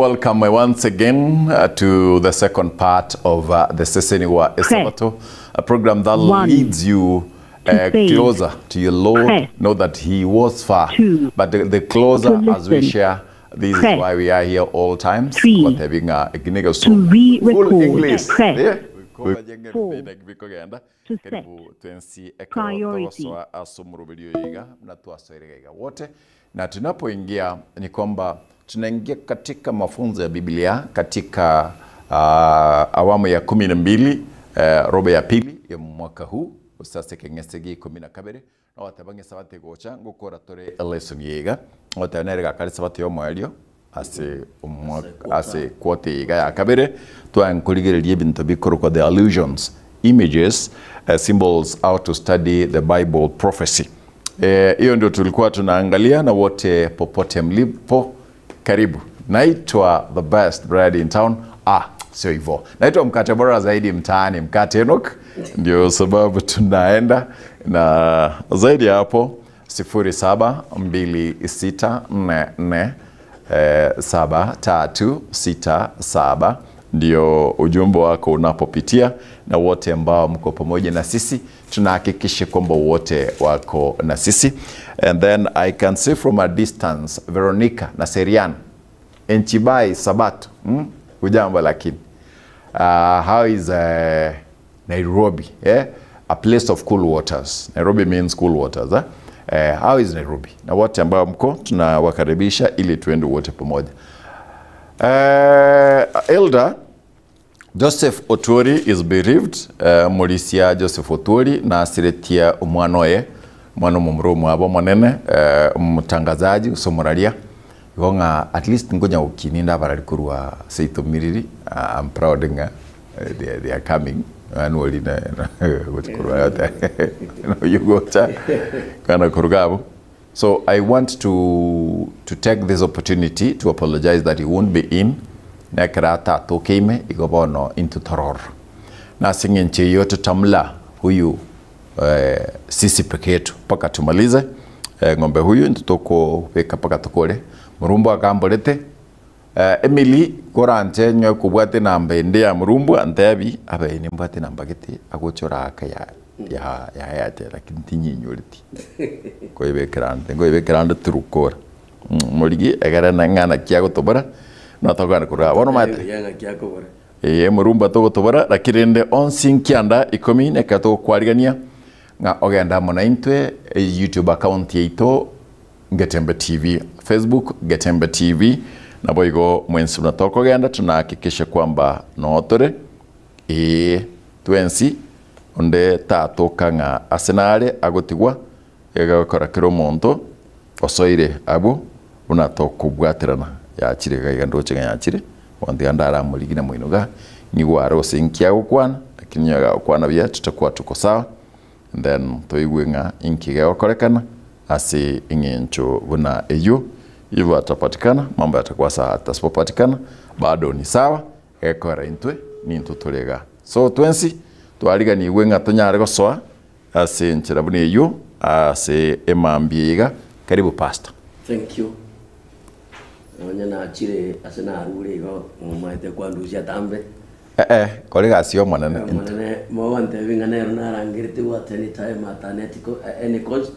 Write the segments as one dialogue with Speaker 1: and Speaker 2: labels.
Speaker 1: Welcome once again to the second part of the Seseni wa Esabato, a program that
Speaker 2: One.
Speaker 1: leads you
Speaker 2: To save.
Speaker 1: closer to your Lord.
Speaker 2: Press.
Speaker 1: Know that He was far,
Speaker 2: Two.
Speaker 1: but the closer
Speaker 2: To
Speaker 1: as we
Speaker 2: listen.
Speaker 1: share, this is
Speaker 2: Press.
Speaker 1: why we are here all times.
Speaker 2: Three.
Speaker 1: Kwatebinga ekinega
Speaker 2: To re-record.
Speaker 1: Full English.
Speaker 2: Press.
Speaker 1: Yeah.
Speaker 2: Four. To set.
Speaker 1: Karibu twensi
Speaker 2: Priority.
Speaker 1: ekero asomoroberio iga na twasoerega iga wote na tunapoingia ni kwamba tunaingia katika mafunzo ya Biblia katika awamu ya 12 robo ya pili ya mwaka huu osase keng'ese gia ikomi na kabere nogoteba ng'a esabati egocha ngokora tore elesson yeiga ogoteba nere gakare esabati ya omoerio ase omwaka ase quarter iga ya kabere twankorigereria ebinto bikorokwa the allusions images symbols how to study the bible prophecy Hiyo ndio tulikuwa tunaangalia, na wote popote mlipo, karibu. Naitwa the best bread in town. Ah, sio hivyo, naitwa mkate bora zaidi mtaani, Mkate Enoch. Ndio sababu tunaenda na zaidi ya hapo 072644 7367 ndio ujumbe wako unapopitia, na wote ambao mko pamoja na sisi tunahakikisha kwamba wote wako na sisi. And then I can see from a distance Veronica na Serian Enchibai Sabato Ujambo lakini how is Nairobi eh? A place of cool waters. Nairobi means cool waters eh? How is Nairobi? Na wote ambao mko tunawakaribisha ili tuende wote pamoja. Elder Joseph Oturi is bereaved. Morisia Joseph Oturi na asiretia omwana oye omwana omomura omwabo omonene omotangazaji gose omoraria igo ng'a at least nkonya gokinia inde abarari korwa seito miriri I'm proud ng'a they are coming yaani ori na gochi korwa yote noyio gocha kana koruga abwo. So I want to to take this opportunity to apologize that he won't be in nekero atatoke ime igo bono intwe tororo. Na ase eng'encho eyio totamla huyu eh, sisi peke yetu mpaka tumalize eh, ng'ombe huyu intwe tokobeka mpaka tokore. Morumbo akamborete eh, Emily koranche nyoe kobwate enamba ende ya Morumbo antebi abe nimbwate enamba gete agocha oraka ya ya ya Airtel lakini tinyinyoreti. Nkoebekera ande nkoebekera ande Turukora. Morigi egere na ng'a naki agotobora na tokogenda korwa bono omanyete.
Speaker 3: Buya ng'aki akobora.
Speaker 1: Ee Morumba togotobora lakini rende onsi nkianda ikomi na ekero togokwarigania ng'a ogende amo naintwe YouTube account yaito Getembe TV, Facebook Getembe TV, naboigo mwensi buna tokogenda tunahakikisha kwamba noo tore Ee, twensi, onde tatoka ng'a ase nare agotigwa, egekora kera omonto osoire abwo buna tokobwaterana. Yachire iga iga ndoche ng'a yachire, bono tiga ndaramorigie na moino igaa, nigo are gose inki agokwana, lakini onye gagokwana buya tutakuwa tuko sawa, and then toigwe ng'a inki gegokorekana ase eng'encho buna eyio, ivo atapatikana mambo yatakuwa sawa, atasipopatikana bado ni sawa, Gekora intwe nintwe tore igaa. So twensi twariganigwe ng'a tonyare gosoa ase enchera buna eyio ase emambia eye iga. Karibu Pastor.
Speaker 3: Thank you. Onye nachire ase narure igo momaete kwandusia atambe.
Speaker 1: Eh-eh, kora egasi y'Omonene intwe.
Speaker 3: Omonene mogontebia ng'a nero narangeretigwe at any time at an ethical, any cost.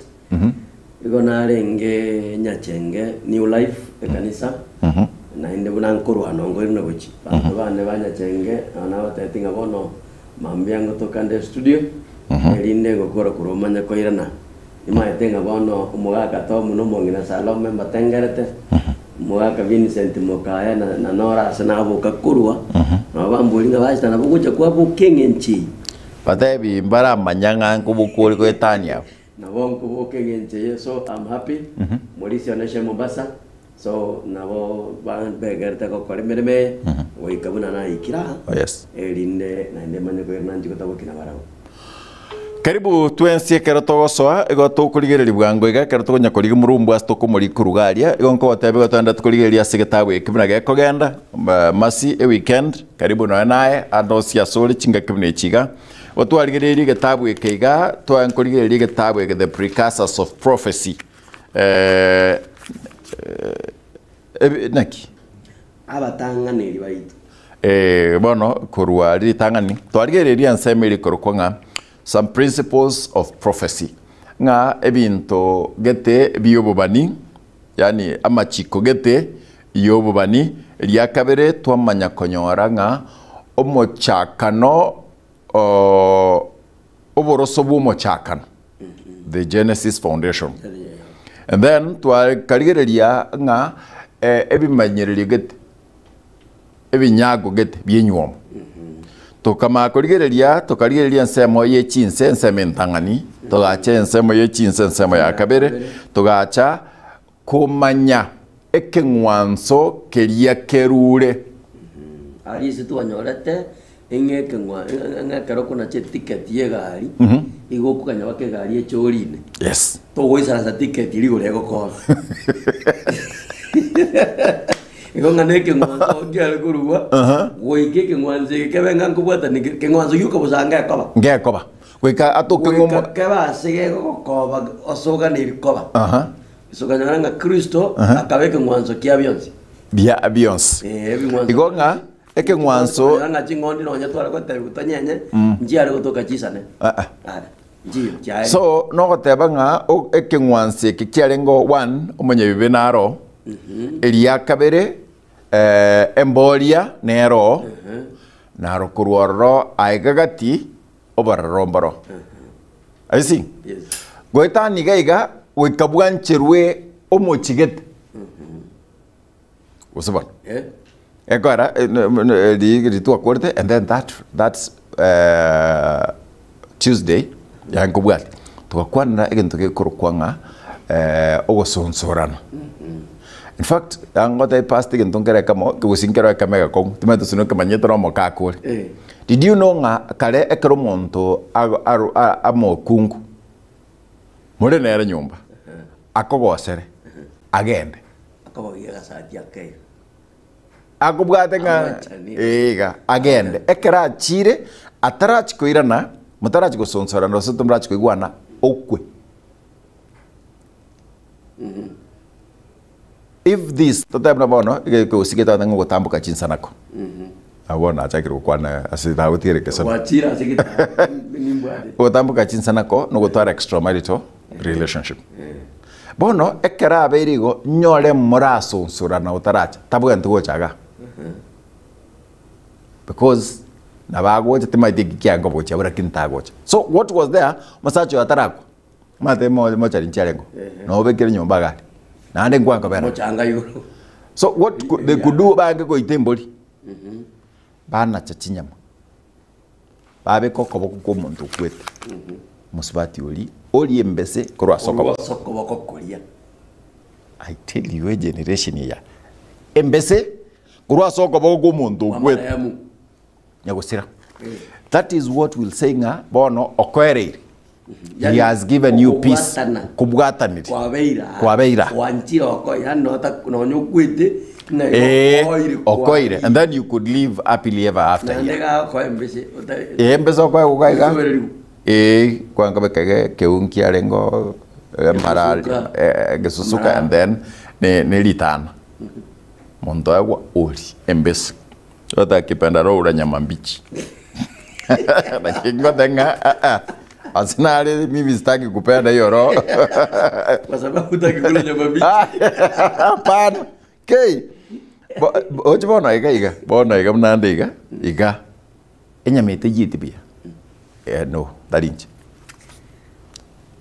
Speaker 3: Igo narenge Nyachenge New Life ekanisa, naende buna nkorwana nkoirana gochia. Abanto bane ba Nyachenge nabo nabatebetie ng'a bono mambia ngotoka nde estudio, erinde ngokora korwa omanye koirana. Nimaete ng'a bono omogaka Tom na omong'ina Salome mbatengerete, omogaka Vincent Mokaya na na noro ase naboka korwa, nabo bamboria ng'a Pastor nabo ogocha kwaboka eng'encho eye.
Speaker 1: Batebi mbaramanya ng'a nkoboka ore goetania abwo.
Speaker 3: Nabo nkoboka eng'encho eye so am happy Morisi one she Mombasa so nabo begerete gokora emeremo eye goika buna naikire aa
Speaker 1: Oh yes.
Speaker 3: erinde naende manye koirana nchie gotabokia nabarabwo.
Speaker 1: Karibu twensi ekero togosoa igo tokorigereria bwango iga ekero tokonya korigia omorumbu ase tokomorigia koruga aria igo nkogotebia igo togende torigererie ase egetabu eke buna gekogenda masi eweekend karibu nonya naye ande onsi ase ore chingaki buna echi iga. Igo twarigereirie egetabu eke iga, tware nkorigereria egetabu eke The Precursors of Prophecy. Ebi naki?
Speaker 3: Abatang'aneri baito.
Speaker 1: Eh, bono korwa ritang'ani twarigereria ensemo eria ekorokwa ng'a some principles of prophecy, ng'a ebinto gete bi'obobani, yaani amachiko gete y'obobani, eria kabere twamanya konyora ng'a omochakano oo oboroso bw'omochakano, the Genesis foundation. And then twakarigereria ng'a ebimanyererio gete, ebinyago gete bi'enywomo. Tokamanya korigereria, tokarigereria ensemo ye chinse, ensemo entang'ani, togacha ensemo ye chinse, ensemo ya kabere, togacha komanya ekeng'wanso keria kerure.
Speaker 3: Aria ase twanyorete ng'a ekeng'wa ng'a ekero okonacha etiketi ya egari, igo okoganya mpaka egari eche orine.
Speaker 1: Yes.
Speaker 3: Togoisaransa tiketi rigoro egokora. Igo ng'a na ekeng'wanso nkiare korugwa, goika ekeng'wanso eke kebe ng'a nkobwatani keng'wanso gioka bosa ngekoba.
Speaker 1: Ngekoba. Goika atoke ng'o
Speaker 3: Goika kebe ase gegokoba osoganeiri koba.
Speaker 1: Aha.
Speaker 3: Ase okonyora ng'a Kristo akaba ekeng'wanso kia bionsi.
Speaker 1: Bia bionsi.
Speaker 3: Eh, ebing'wanso
Speaker 1: Igo ng'a ekeng'wanso
Speaker 3: Okonyora ng'a ching'ondi nonye tware gotebiwa tonyenye, nchiare gotoka chisane.
Speaker 1: Ah, ah.
Speaker 3: Are, nchiyo chiaye.
Speaker 1: So nogoteba ng'a o- ekeng'wanso eke kiarenge one omonyabibe naro, eria kabere eh, emboria nero, naro korwa ororo aye gati obororo mboro. Are you seeing?
Speaker 3: Yes.
Speaker 1: Goetania iga iga goika bwancherwe omochigete. Gose bono.
Speaker 3: Eh?
Speaker 1: Ekora eh, ne- ne- eh, ri- ritwakorete and then that that's eh, Tuesday yankobwati togakwanera egento gekorokwa ng'a eh, ogosonsorana. In fact, angotebi pastor egento nkere ekemo, ekegusii nkero ekemo egekong'u, timanyeti gose nokemanyete na omokaka ore.
Speaker 3: Eh.
Speaker 1: Did you know ng'a kare ekero omonto ago aro a amokungu, more nere nyomba, akogosere, agende.
Speaker 3: Akobogia agasati ake iga.
Speaker 1: Akobwate ng'a
Speaker 3: Amwanchanie.
Speaker 1: iga, agende. Ekero achire, atarachi koirana, motarachi gosonsorana gose tomorachi koigwana, okwe. If this, totebe buna bono, egekosi getagete ng'a ogotamboka chinsanako. Nabo bono nachakire gokwana ase nagotigera egesona.
Speaker 3: Gwachire ase getabu nimbwate.
Speaker 1: Ogotamboka chinsanako nogotwara extramarital relationship. Bono ekero abeire igo, nyore morasonsorana otaracha, tabwenereti gocha igaa. Because nabo agocha timaeti eki kiaye nkobochia abwo lakini tagocha. So what was there, omosacha oyo atarakwa, Omanyete mo- mochari nchiarengo, nobekire nyomba iga aria, naende nkwankobera.
Speaker 3: Mochanga igoro.
Speaker 1: So what could, they could do bange goita embori, banacha chinyama, babeka okoboko kwa omonto okwete, mosubati oria, oria embese korwa ase okoboko.
Speaker 3: Korwa ase okoboko koria.
Speaker 1: I tell you egeneration eye, embese korwa ase okoboko kwa omonto okwete.
Speaker 3: Amaremu.
Speaker 1: Nyagosira. That is what we'll say ng'a bono okoereire. He
Speaker 3: Yani,
Speaker 1: has given you peace.
Speaker 3: okobwatana.
Speaker 1: Kobwatanire.
Speaker 3: Kwabeira.
Speaker 1: Kwabeira.
Speaker 3: Gwanchire oko, yani nota nonya okwete, ng'a igo
Speaker 1: Eh,
Speaker 3: okoire
Speaker 1: okoire.
Speaker 3: kwari.
Speaker 1: And then you could live happily ever after
Speaker 3: Naende
Speaker 1: here.
Speaker 3: iga okoe embese, otari-
Speaker 1: Eh, mbese okoe goka iga.
Speaker 3: Otobereriwu.
Speaker 1: Eh, kwanga bekage keunki arengo eh, mara
Speaker 3: Gesusuka.
Speaker 1: eh, gesusuka
Speaker 3: Mara.
Speaker 1: and then ne ne ritana. Monto agwa ori embese. Otakipenda roho ura nyama mbichi. Lakini ngote ng'a ah ah. Ase nare mimi sitaki kupenda hiyo roho.
Speaker 3: Kwa sababu hutaki kula nyama mbichi.
Speaker 1: Hapana. Kei. Bo- bo- Oche bono iga iga. Bono iga buna nde iga. Iga. Enyama eteyeti buya. Eh, no, tari inche.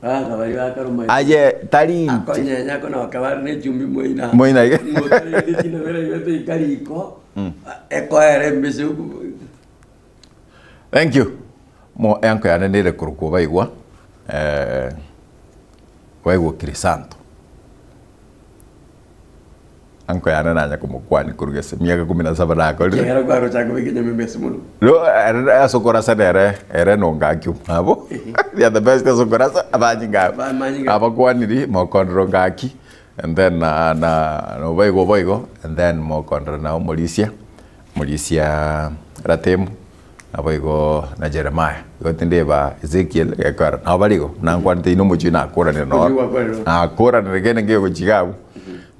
Speaker 3: Baka baria bakaruma
Speaker 1: Aye, tari inche.
Speaker 3: akonyenya ako noka bare ne echumbi moina.
Speaker 1: Moina iga.
Speaker 3: Ngotorende chinabera igo toika riko. Ekoera embese oku.
Speaker 1: Thank you. Mo enko yane nere korokwa baigwa eh, baigwa Crisanto. Anko yane nanya komokwani korwa gese miaka kumi na saba nakorire.
Speaker 3: Ekero kwarochaka kobeka enyama embese mono.
Speaker 1: No, ere ase okorasa nere ere nongaki omwabo. They are the best ase okorasa abanyinga abo.
Speaker 3: Abanyinga.
Speaker 1: Abakwaniri mokondero ngaki and then na na noboigo boigo and then mokondero na omorisia omorisia Ratemu naboigo na Jeremiah. Igo tindeba Ezekiel gekora nabo bare igo buna nkwanete inwe omochie nakoranire noro.
Speaker 3: Omochie gwakoranire.
Speaker 1: Nakoranire kende nkegochia iga abwo.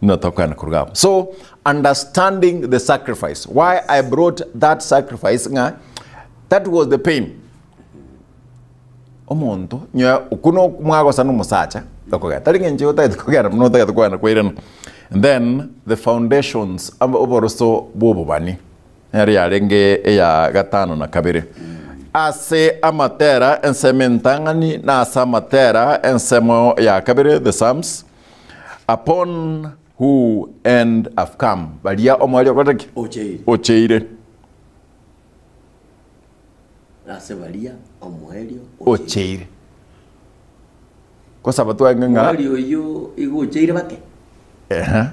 Speaker 1: Buna tokogenda koruga abwo. So, understanding the sacrifice. Why I brought that sacrifice ng'a that was the pain. Omonto nyoe okwo no mwagosa na omosacha okogenda tari ng'a inche otagete kogenda buna otagete kogenda kwairana. And then the foundations amo oboroso bwa obobani nero yarenge eya gatano na kabere. Ase amatera ensemo entang'ani na ase amatera ensemo ya kabere the psalms upon who end have come baria omoerio okorete ki?
Speaker 3: Ocheire.
Speaker 1: Ocheire.
Speaker 3: Ase baria omoerio ocheire.
Speaker 1: Ocheire. Gosaba twange ng'a
Speaker 3: Omoerio oyio igo ocheire bake
Speaker 1: ehe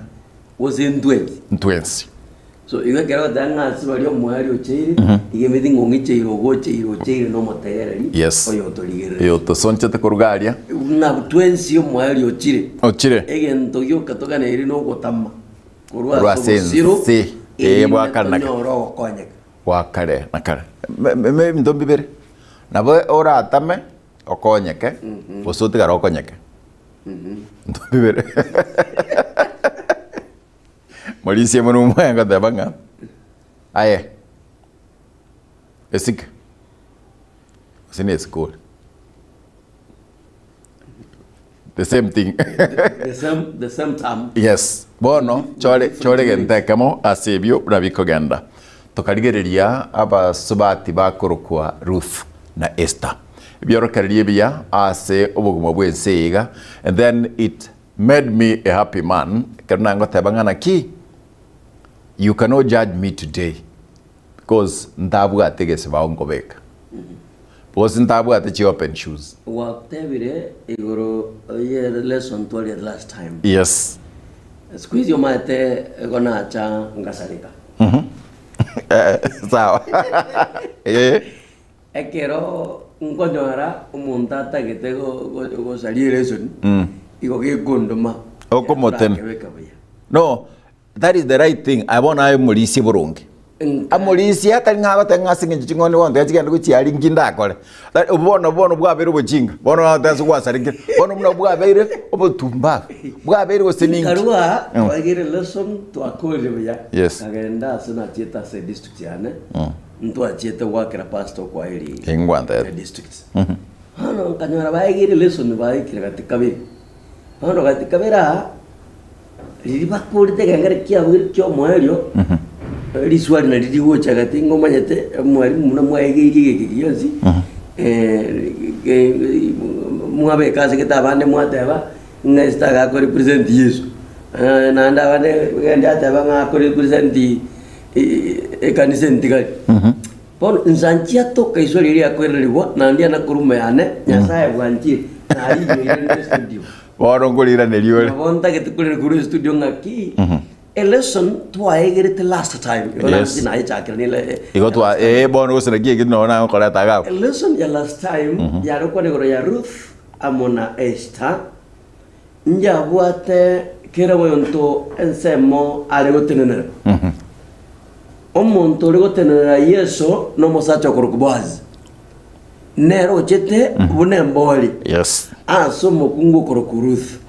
Speaker 3: gose ntwensi.
Speaker 1: ntwensi.
Speaker 3: So igo ekero ogoteba ng'a ase baria omoerio ocheire, iga emeti ng'a ong'icheire ogo ocheire ocheire na omotegereri
Speaker 1: Yes.
Speaker 3: oyo otorigereretie.
Speaker 1: Oyo otosonchete koruga aria.
Speaker 3: Ng'a twensi omoerio ochire.
Speaker 1: Ochire.
Speaker 3: Egento gioka toganeiri na ogotama korwa
Speaker 1: Korwa
Speaker 3: ase
Speaker 1: ase
Speaker 3: obosiro
Speaker 1: ense, ee,
Speaker 3: erinde
Speaker 1: bwakanaka.
Speaker 3: tonyore ogokonyeka.
Speaker 1: Bwa kare na kare. Ebinto mbibere, nabo oratame okonyeke, gose otigare okonyeke. Ebinto mbibere. Morisia buna omwaye ngoteba ng'a aye esike, gose na esike ore. The same thing.
Speaker 3: The same, the same term.
Speaker 1: Yes, bono chore chore gento ekemo ase ebio buna bikogenda. Tokarigereria abasubati bakorokwa Ruth na Esther. Ebiorokererio ebiya ase obogima bw'ense eye iga, and then it made me a happy man ekero nangoteba ng'a naki you cannot judge me today because ntabwate egesibao nkobeka because ntabwate chi open shoes.
Speaker 3: Gwatebire igoro ye lesson twarire last time.
Speaker 1: Yes.
Speaker 3: Siku hizi omanyete igo nacha ngasareka.
Speaker 1: Sawa. Eh.
Speaker 3: Ekero nkonyora omonto atagete gosaria elesson, igo gekondoma.
Speaker 1: Okomotena.
Speaker 3: Nakebeka buya.
Speaker 1: No, that is the right thing. Aye bono aye omorisia boronge. Amorisia tari ng'a agoteba ng'a ase eng'encho ching'ondi bono tiga chigende gochia aria nki ndakore. That obo bono bono bwabeire obochinga. Bono nagoteba ase gwasarekire. Bono buna bwabeire obotumbafu. Bwabeire gose ninki.
Speaker 3: Nkarua twaigire lesson twakorire buya.
Speaker 1: Yes.
Speaker 3: Nkagenda ase nachiete ase edistrict yane. Ntwachiete goakera pastor okwaeri
Speaker 1: Ingwantete.
Speaker 3: district. Bono nkanyora baegeire lesson baikire gati kabere. Bono gati kabere aa, riria bakorete ekengere kiabo kere kia omoerio, riswali nario rigocha gati ng'a omanyete mwalimu buna mwaegeirie egeke gionsi, mwabeka ase gete abande mwateba ng'a ase tagako represent Yeso, naende abande gende ateba ng'a ako represent ekanisa entigari. Bono insa nchiatoka iswe riria riakoirerigwa, naende anakorume yane, Nyasae bwanchire, narinyoire rinde estudio.
Speaker 1: Bono nkoriraneria ore.
Speaker 3: Nabo ntagete korera korwa estudio ng'aki, elesson twaegerete last time, igo
Speaker 1: Yes.
Speaker 3: naye nayechakire nile
Speaker 1: Igo twa eh bono gose naki eki nonya nagokoreta iga abwo.
Speaker 3: Elesson ya last time yare gokwana igoro ya Ruth amo na Esther, Njabwate kera omonto ensemo are gotenenera. Omonto ore gotenenera Yeso nomosacha okorokwa Boazi, nere ochete buna embori
Speaker 1: Yes.
Speaker 3: ase omokungu okorokwa Ruth.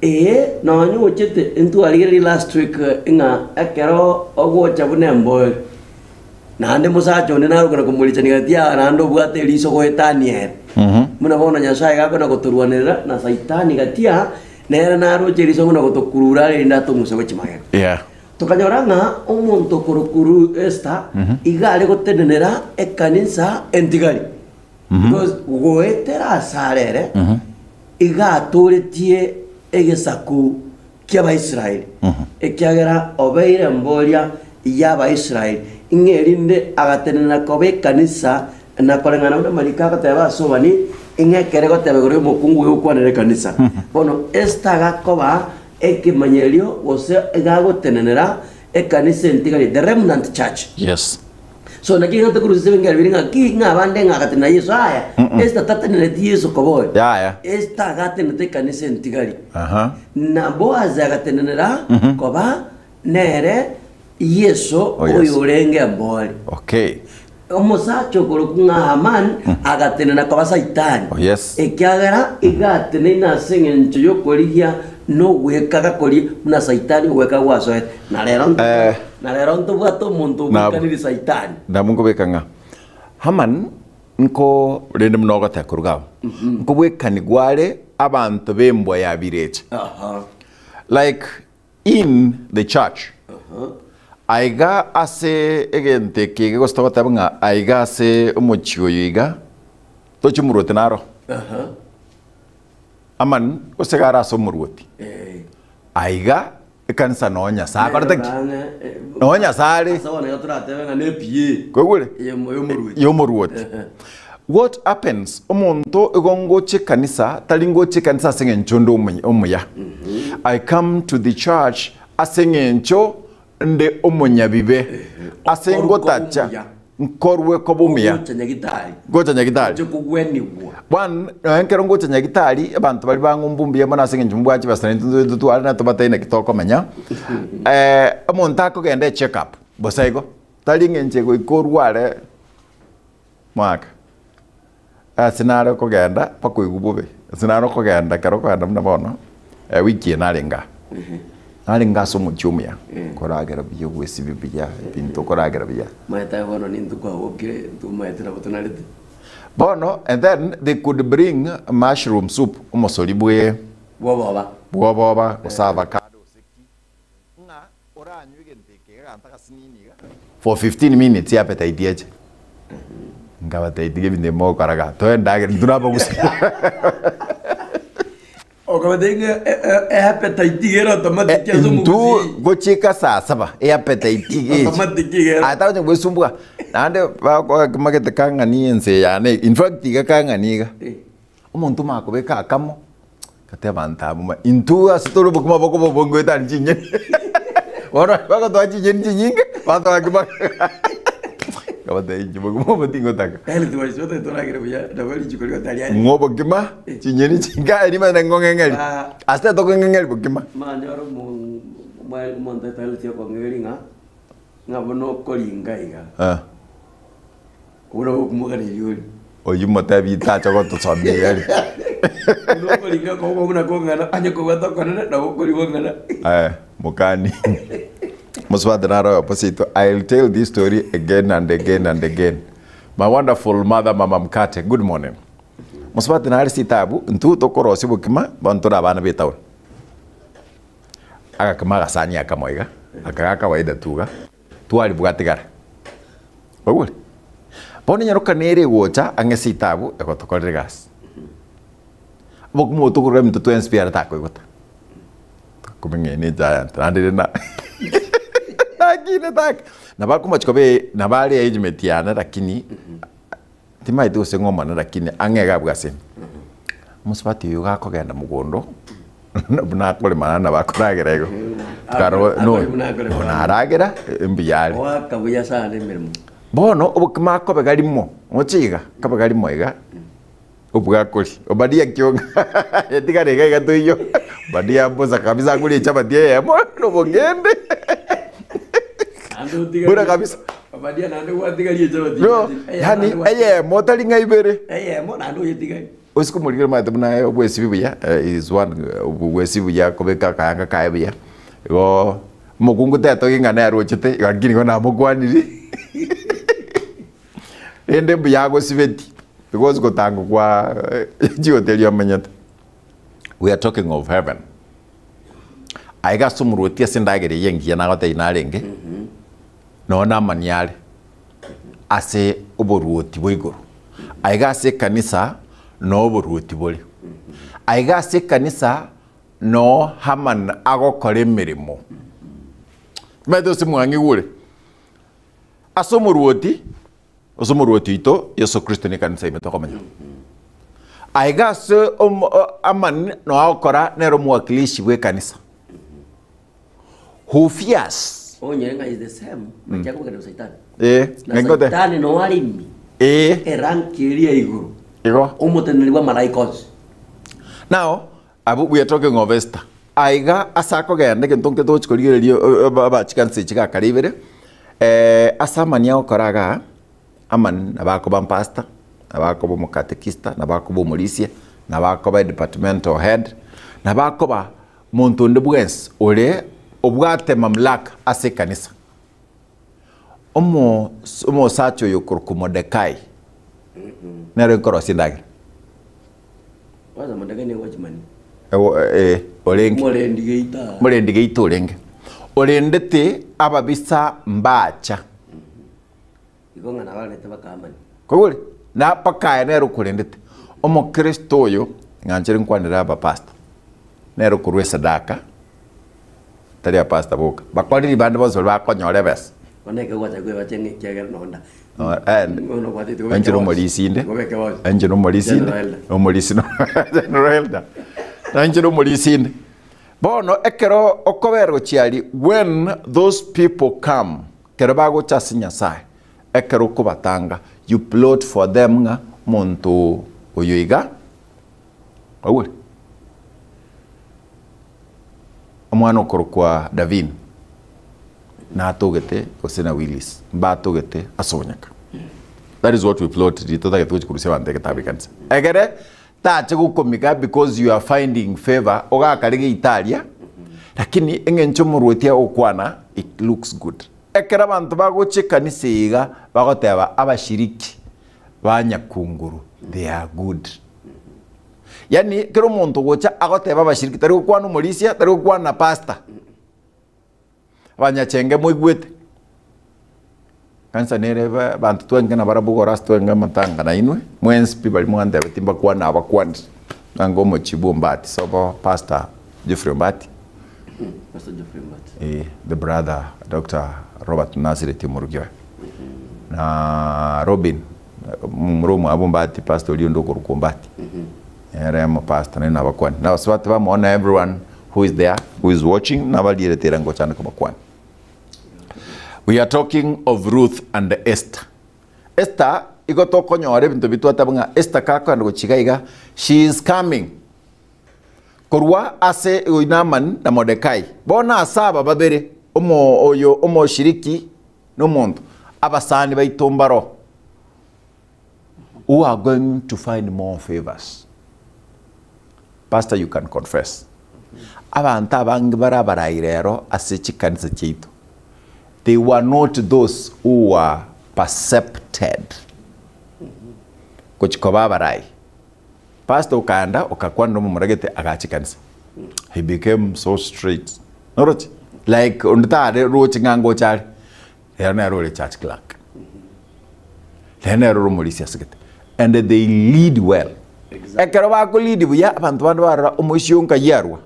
Speaker 3: Ee, nonya ochete ntwarigereria last week ng'a ekero ogocha buna embori, Naende omosacha onde narokana komorichania gati aa, naende obwate eriso goetania ere. Buna bono Nyasae gakona gotorwanerera na Saitani gati aa, nere naroche eriso buna gotokurura are erinde atong'use gochia magega.
Speaker 1: Yeah.
Speaker 3: Tokanyora ng'a omonto okorokwa Ru- Esther iga are gotenenera ekanisa entigari. Because goetera asare ere, iga atoretie egesaku ki'Abaisraeli, ekiagera obeire emboria y'Abaisraeli, ng'a erinde agatenena koba ekanisa, na koreng'ana buna amariko agoteba ase obani, ng'a ekero egoteba igoro y'omokungu egokwanera ekanisa. Bono Esther agakoba ekemanyererio gose iga agotenenera ekanisa entigari, the remnant church.
Speaker 1: Yes.
Speaker 3: So naki ng'ate korusia ase ebing'ererio biria ng'a ki ng'a abande ng'a agatenena Yeso aya Esther tatenenereti Yeso koba oyo
Speaker 1: Yaya.
Speaker 3: Esther agatenenete ekanisa entigari
Speaker 1: Aha.
Speaker 3: na Boaz agatenenera koba nere Yeso
Speaker 1: Oh, yes.
Speaker 3: oyo orenge embori
Speaker 1: Okay.
Speaker 3: omosacha okorokwa ng'a Haman agatenena koba Saitani
Speaker 1: Oh, yes.
Speaker 3: ekiagera iga ateneine ase eng'encho y'okorigia Nogwekaga koria buna Saitani ogwekaga gwasoete. Na rero nto-
Speaker 1: Eh.
Speaker 3: na rero ntobwate omonto
Speaker 1: Nabo.
Speaker 3: obwekaniri Saitani.
Speaker 1: Nabo nkobeka ng'a Haman nko rende buna ogoteba koruga abwo, nkobwekanigwa are abanto b'embwa ya birecha.
Speaker 3: Aha.
Speaker 1: Like in the church, aiga ase egento eke iga gose togoteba ng'a aiga ase omochie oyo iga, tochi omorwoti naro.
Speaker 3: Aha.
Speaker 1: Haman gose iga are ase omorwoti,
Speaker 3: Eh.
Speaker 1: aiga ekanisa noo Nyasae akorete ki?
Speaker 3: Ang'e, eh,
Speaker 1: Noo Nyasae are.
Speaker 3: Ase bono iga toratebe ng'a ne PA.
Speaker 1: Kwaigure?
Speaker 3: Eyemo y'omorwoti.
Speaker 1: Y'omorwoti. What happens, omonto igo ngocha ekanisa, tari ngocha ekanisa ase eng'encho nde omuya omuya. I come to the church ase eng'encho nde omonyabibe. Ase
Speaker 3: Okorwa
Speaker 1: ngotacha
Speaker 3: koba omuya.
Speaker 1: nkorwe koba omuya.
Speaker 3: Ogocha nyagitari.
Speaker 1: Ngocha nyagitari.
Speaker 3: Oche kogwenigwa.
Speaker 1: One, nonya ekero ngocha nyagitari, abanto baria bang'umbu mbuya mono ase eng'encho mbwache basa naintwe intwe tware na tobatebie naki tokomenya. Omonto akogenda echeck up, bosa igo, tari eng'encho egoika orware mwaka. Ase nare okogenda mpaka oigwe bobe, ase nare okogenda ekero okogenda buna bono, ewiki eye narenge aa, narenge ase omochie omuya, koragera buya ogwesibia buya, ebinto okoragera buya.
Speaker 3: Maete aye bono nintwe kwabokire, intwe omaete nabo tonarete.
Speaker 1: Bono and then they could bring mushroom soup, omosori bwe
Speaker 3: Bw'oboba.
Speaker 1: bw'oboba, gose avocado gose ki, ng'a oranywe egento eke iga ganta gasinini iga for 15 minutes appetite eche. Nkabatebia tiga ebinto ebi mogokora iga, toe endagera intwe nabagusi.
Speaker 3: Okabatebia ng'a e- e- e appetite iga ere automatic ase
Speaker 1: Intwe
Speaker 3: omogusii.
Speaker 1: gochika saa saba eappetite iga eche.
Speaker 3: Automatic iga ere.
Speaker 1: Aye tagocha goesumbua naende bakoa magete kang'ani ense eye yane in fact iga kang'ani iga.
Speaker 3: Eh.
Speaker 1: Omonto omakobeka akamo, gati abanto abwo ma intwe ase tore obokima bokoba obonge goetania chinyeni bono bagotoa chinyeni chinyinge batoa kima nkabatebia inche bokima obo tingotaka.
Speaker 3: Health wise otagete toragere buya nabo richiko riotari aye.
Speaker 1: Ng'a obokima chinyeni chinka erio manya nkong'eng'eria
Speaker 3: Ah.
Speaker 1: ase tokong'eng'eria bokima.
Speaker 3: Manyore omo omo omonto etari okong'eria ng'a ng'a buna okoringa iga.
Speaker 1: Eh.
Speaker 3: Buna okomoganeria oria.
Speaker 1: Oyio motebi tacha gotosomia igari.
Speaker 3: Buna okoringa okoboko buna kong'ana, onye kobwate okonene nabo okorigwa ng'ana.
Speaker 1: Eh, mokani. Mosubati naro oyo opposite. I'll tell this story again and again and again. My wonderful mother, Mama Mkate, good morning. Mosubati nare sitabu, intwe tokorosia obokima, bono tore abana be etown. Agakima agasani akamo iga, aka ga kawaida tu iga. Twari bwatigara. Oigure? Bono enyaroka nere egocha ang'e ase etabu egotokorera egasi. Obokima obo tokorora ebinto twensi pi ere takoigota. Kumbe ng'a eye ne egiant naende ere na nakine tak. Nabo akomochi koba nabo are age mate yane lakini timaeti gose ng'a omonene lakini ang'e iga abwo ase ime. Omosubati oyo iga akogenda mogondo, buna akorema naende nabo akoragera igo. Karo
Speaker 3: Akore-
Speaker 1: no
Speaker 3: akore buna akorema.
Speaker 1: bono aragera, mbuya are.
Speaker 3: Oaka buya sana emeremo.
Speaker 1: Bono obokima akobega rimo, ngoche iga, akobega rimo iga, obwakori, obadia kionga etigare iga iga toiyo, obadia mbosa kabisa akoria echabati eyemo, na obong'ende.
Speaker 3: Naende otigarie-
Speaker 1: Buna kabisa.
Speaker 3: Obadia naende gwatigaria echabati.
Speaker 1: No,
Speaker 3: Eyemo
Speaker 1: yaani
Speaker 3: naende gwatigaria.
Speaker 1: eyemo tari ng'a ibere.
Speaker 3: Eyemo naende oyetigarie.
Speaker 1: Ase komorikera omanyete buna aye obwesibi buya is one obwesibi buya kobeka akayanga kaye buya, igo omokungu tetogi ng'a nere ochete lakini igo namokwaniri rende mbuya agosibeti because gotangwa kwa chihoteli omenyete. We are talking of heaven. Aiga ase omorwoti ase endagera eyio engiya nagotebia narenge, nonya namani are. ase oboruoti bwa igoro. Aiga ase ekanisa noo oboruoti bore. Aiga ase ekanisa noo Haman agokora emeremo. Omanyete gose mwang'igure? Ase omoruoti, ase omoruoti oito Yeso Kristo na ekanisa ime tokomenya. Aiga ase omo Haman noo agokora nere omowakilishi bwa ekanisa. Who fears.
Speaker 3: Onyore ng'a is the same, naki akobekana na Saitani.
Speaker 1: Eh,
Speaker 3: Na
Speaker 1: ng'ai ngote?
Speaker 3: Saitani noo are ime,
Speaker 1: Eh,
Speaker 3: eranki eria ya igoro,
Speaker 1: igo.
Speaker 3: omoteneneri bw'amalaika onsi.
Speaker 1: Now, abwo we are talking of Esther. Aiga ase akogenda egento nke togochi korigereria abachikanisa echi gakare ibere, eh, ase amani agokora igaa, Amani nabo akoba mpastor, nabo akoba omokatekista, nabo akoba omorisia, nabo akoba edepartmental head, nabo akoba. Monto onde bwensi ore obwate mamlaka ase ekanisa, omo omosacha oyo okorokwa Mordekai, nere oikorosia endagera.
Speaker 3: Kwanza Mordekai nigo gwachimani.
Speaker 1: Ewo eh, orenge.
Speaker 3: Morendi geita.
Speaker 1: Morendi geita orenge. Orendete ababisa mbacha.
Speaker 3: Igo ng'a nabarete bakaamani.
Speaker 1: Kwaigure? Na mpaka aye nere okorendete. Omokristo oyo, ng'anchere nkwanere abapastor, nere okorwa esadaka, tari abapastor boka, bakoreri bande bonsi baria bakonyora ebesa.
Speaker 3: Bono ekero gwacha kwebacha ng'a ekiagera nonda. Bono obwatete gobeke
Speaker 1: Inche
Speaker 3: bonsi.
Speaker 1: nomorisia inde,
Speaker 3: Gobeke bonsi.
Speaker 1: inche nomorisia inde,
Speaker 3: General Elder.
Speaker 1: nomorisia no General Elder. Na inche nomorisia inde. Bono ekero okobera gochia aria, when those people come, Ekero bagocha ase Nyasae, ekero okobatanga, you plot for them ng'a omonto oyo iga, kwaigure? Omwana okorokwa Davin natogete gose na Willis mbatogete ase obonyaka. That is what we plot riria totagete gochia korusia abanto egetabu ekanisa. Egere tache gokomika because you are finding favour ogakare geita aria lakini eng'encho omorwoti agokwana it looks good. Ekero abanto bagocha ekanisa eye iga bagoteba abashiriki ba Nyakunguru they are good. Yaani ekero omonto ogocha agoteba abashiriki tari gokwana omorisia tari gokwana pastor. Abanyachenge moigwete, kanisa nere ba abanto twenge nabarabwo igoro ase twenge amatanga nainwe, mwensi pi baria mwantebeti mbakwane abakwanire, nanga omochie bwa Ombati sobo Pastor Geoffrey Ombati,
Speaker 3: Pastor Geoffrey Ombati.
Speaker 1: eh, the brother Doctor Robert Nazireti omorugi oye, na Robin momura omwabo Ombati pastor oria onde okorokwa Ombati, nere omopastor naende nabakwanire. Na abasubati bamwabo na everyone who is there who is watching nabarierete ere ngochande kobakwania. We are talking of Ruth and Esther. Esther igo tokonyora ebinto bi twateba ng'a Esther kakoenda gochia iga iga she is coming korwa ase oyo Naaman na Mordekai. Bono ase aba babere omo oyo omoshiriki na omonto abasani baito mbaro who are going to find more favors. Pastor you can confess. Abanto abange bare abarai rero ase chikanisa chiaito, they were not those who were percepted gochia koba abarai. Pastor okaenda okakwana nomomura gete agacha ekanisa. He became so straight. Noroche? Like onde tare roche ng'a ngocha are, rero nere ore church clerk. Rero nere ore omorisia ase gete. And they lead well.
Speaker 3: Exactly.
Speaker 1: Ekero bako lead buya, abanto bande barora omoisia oyo nkai arwa.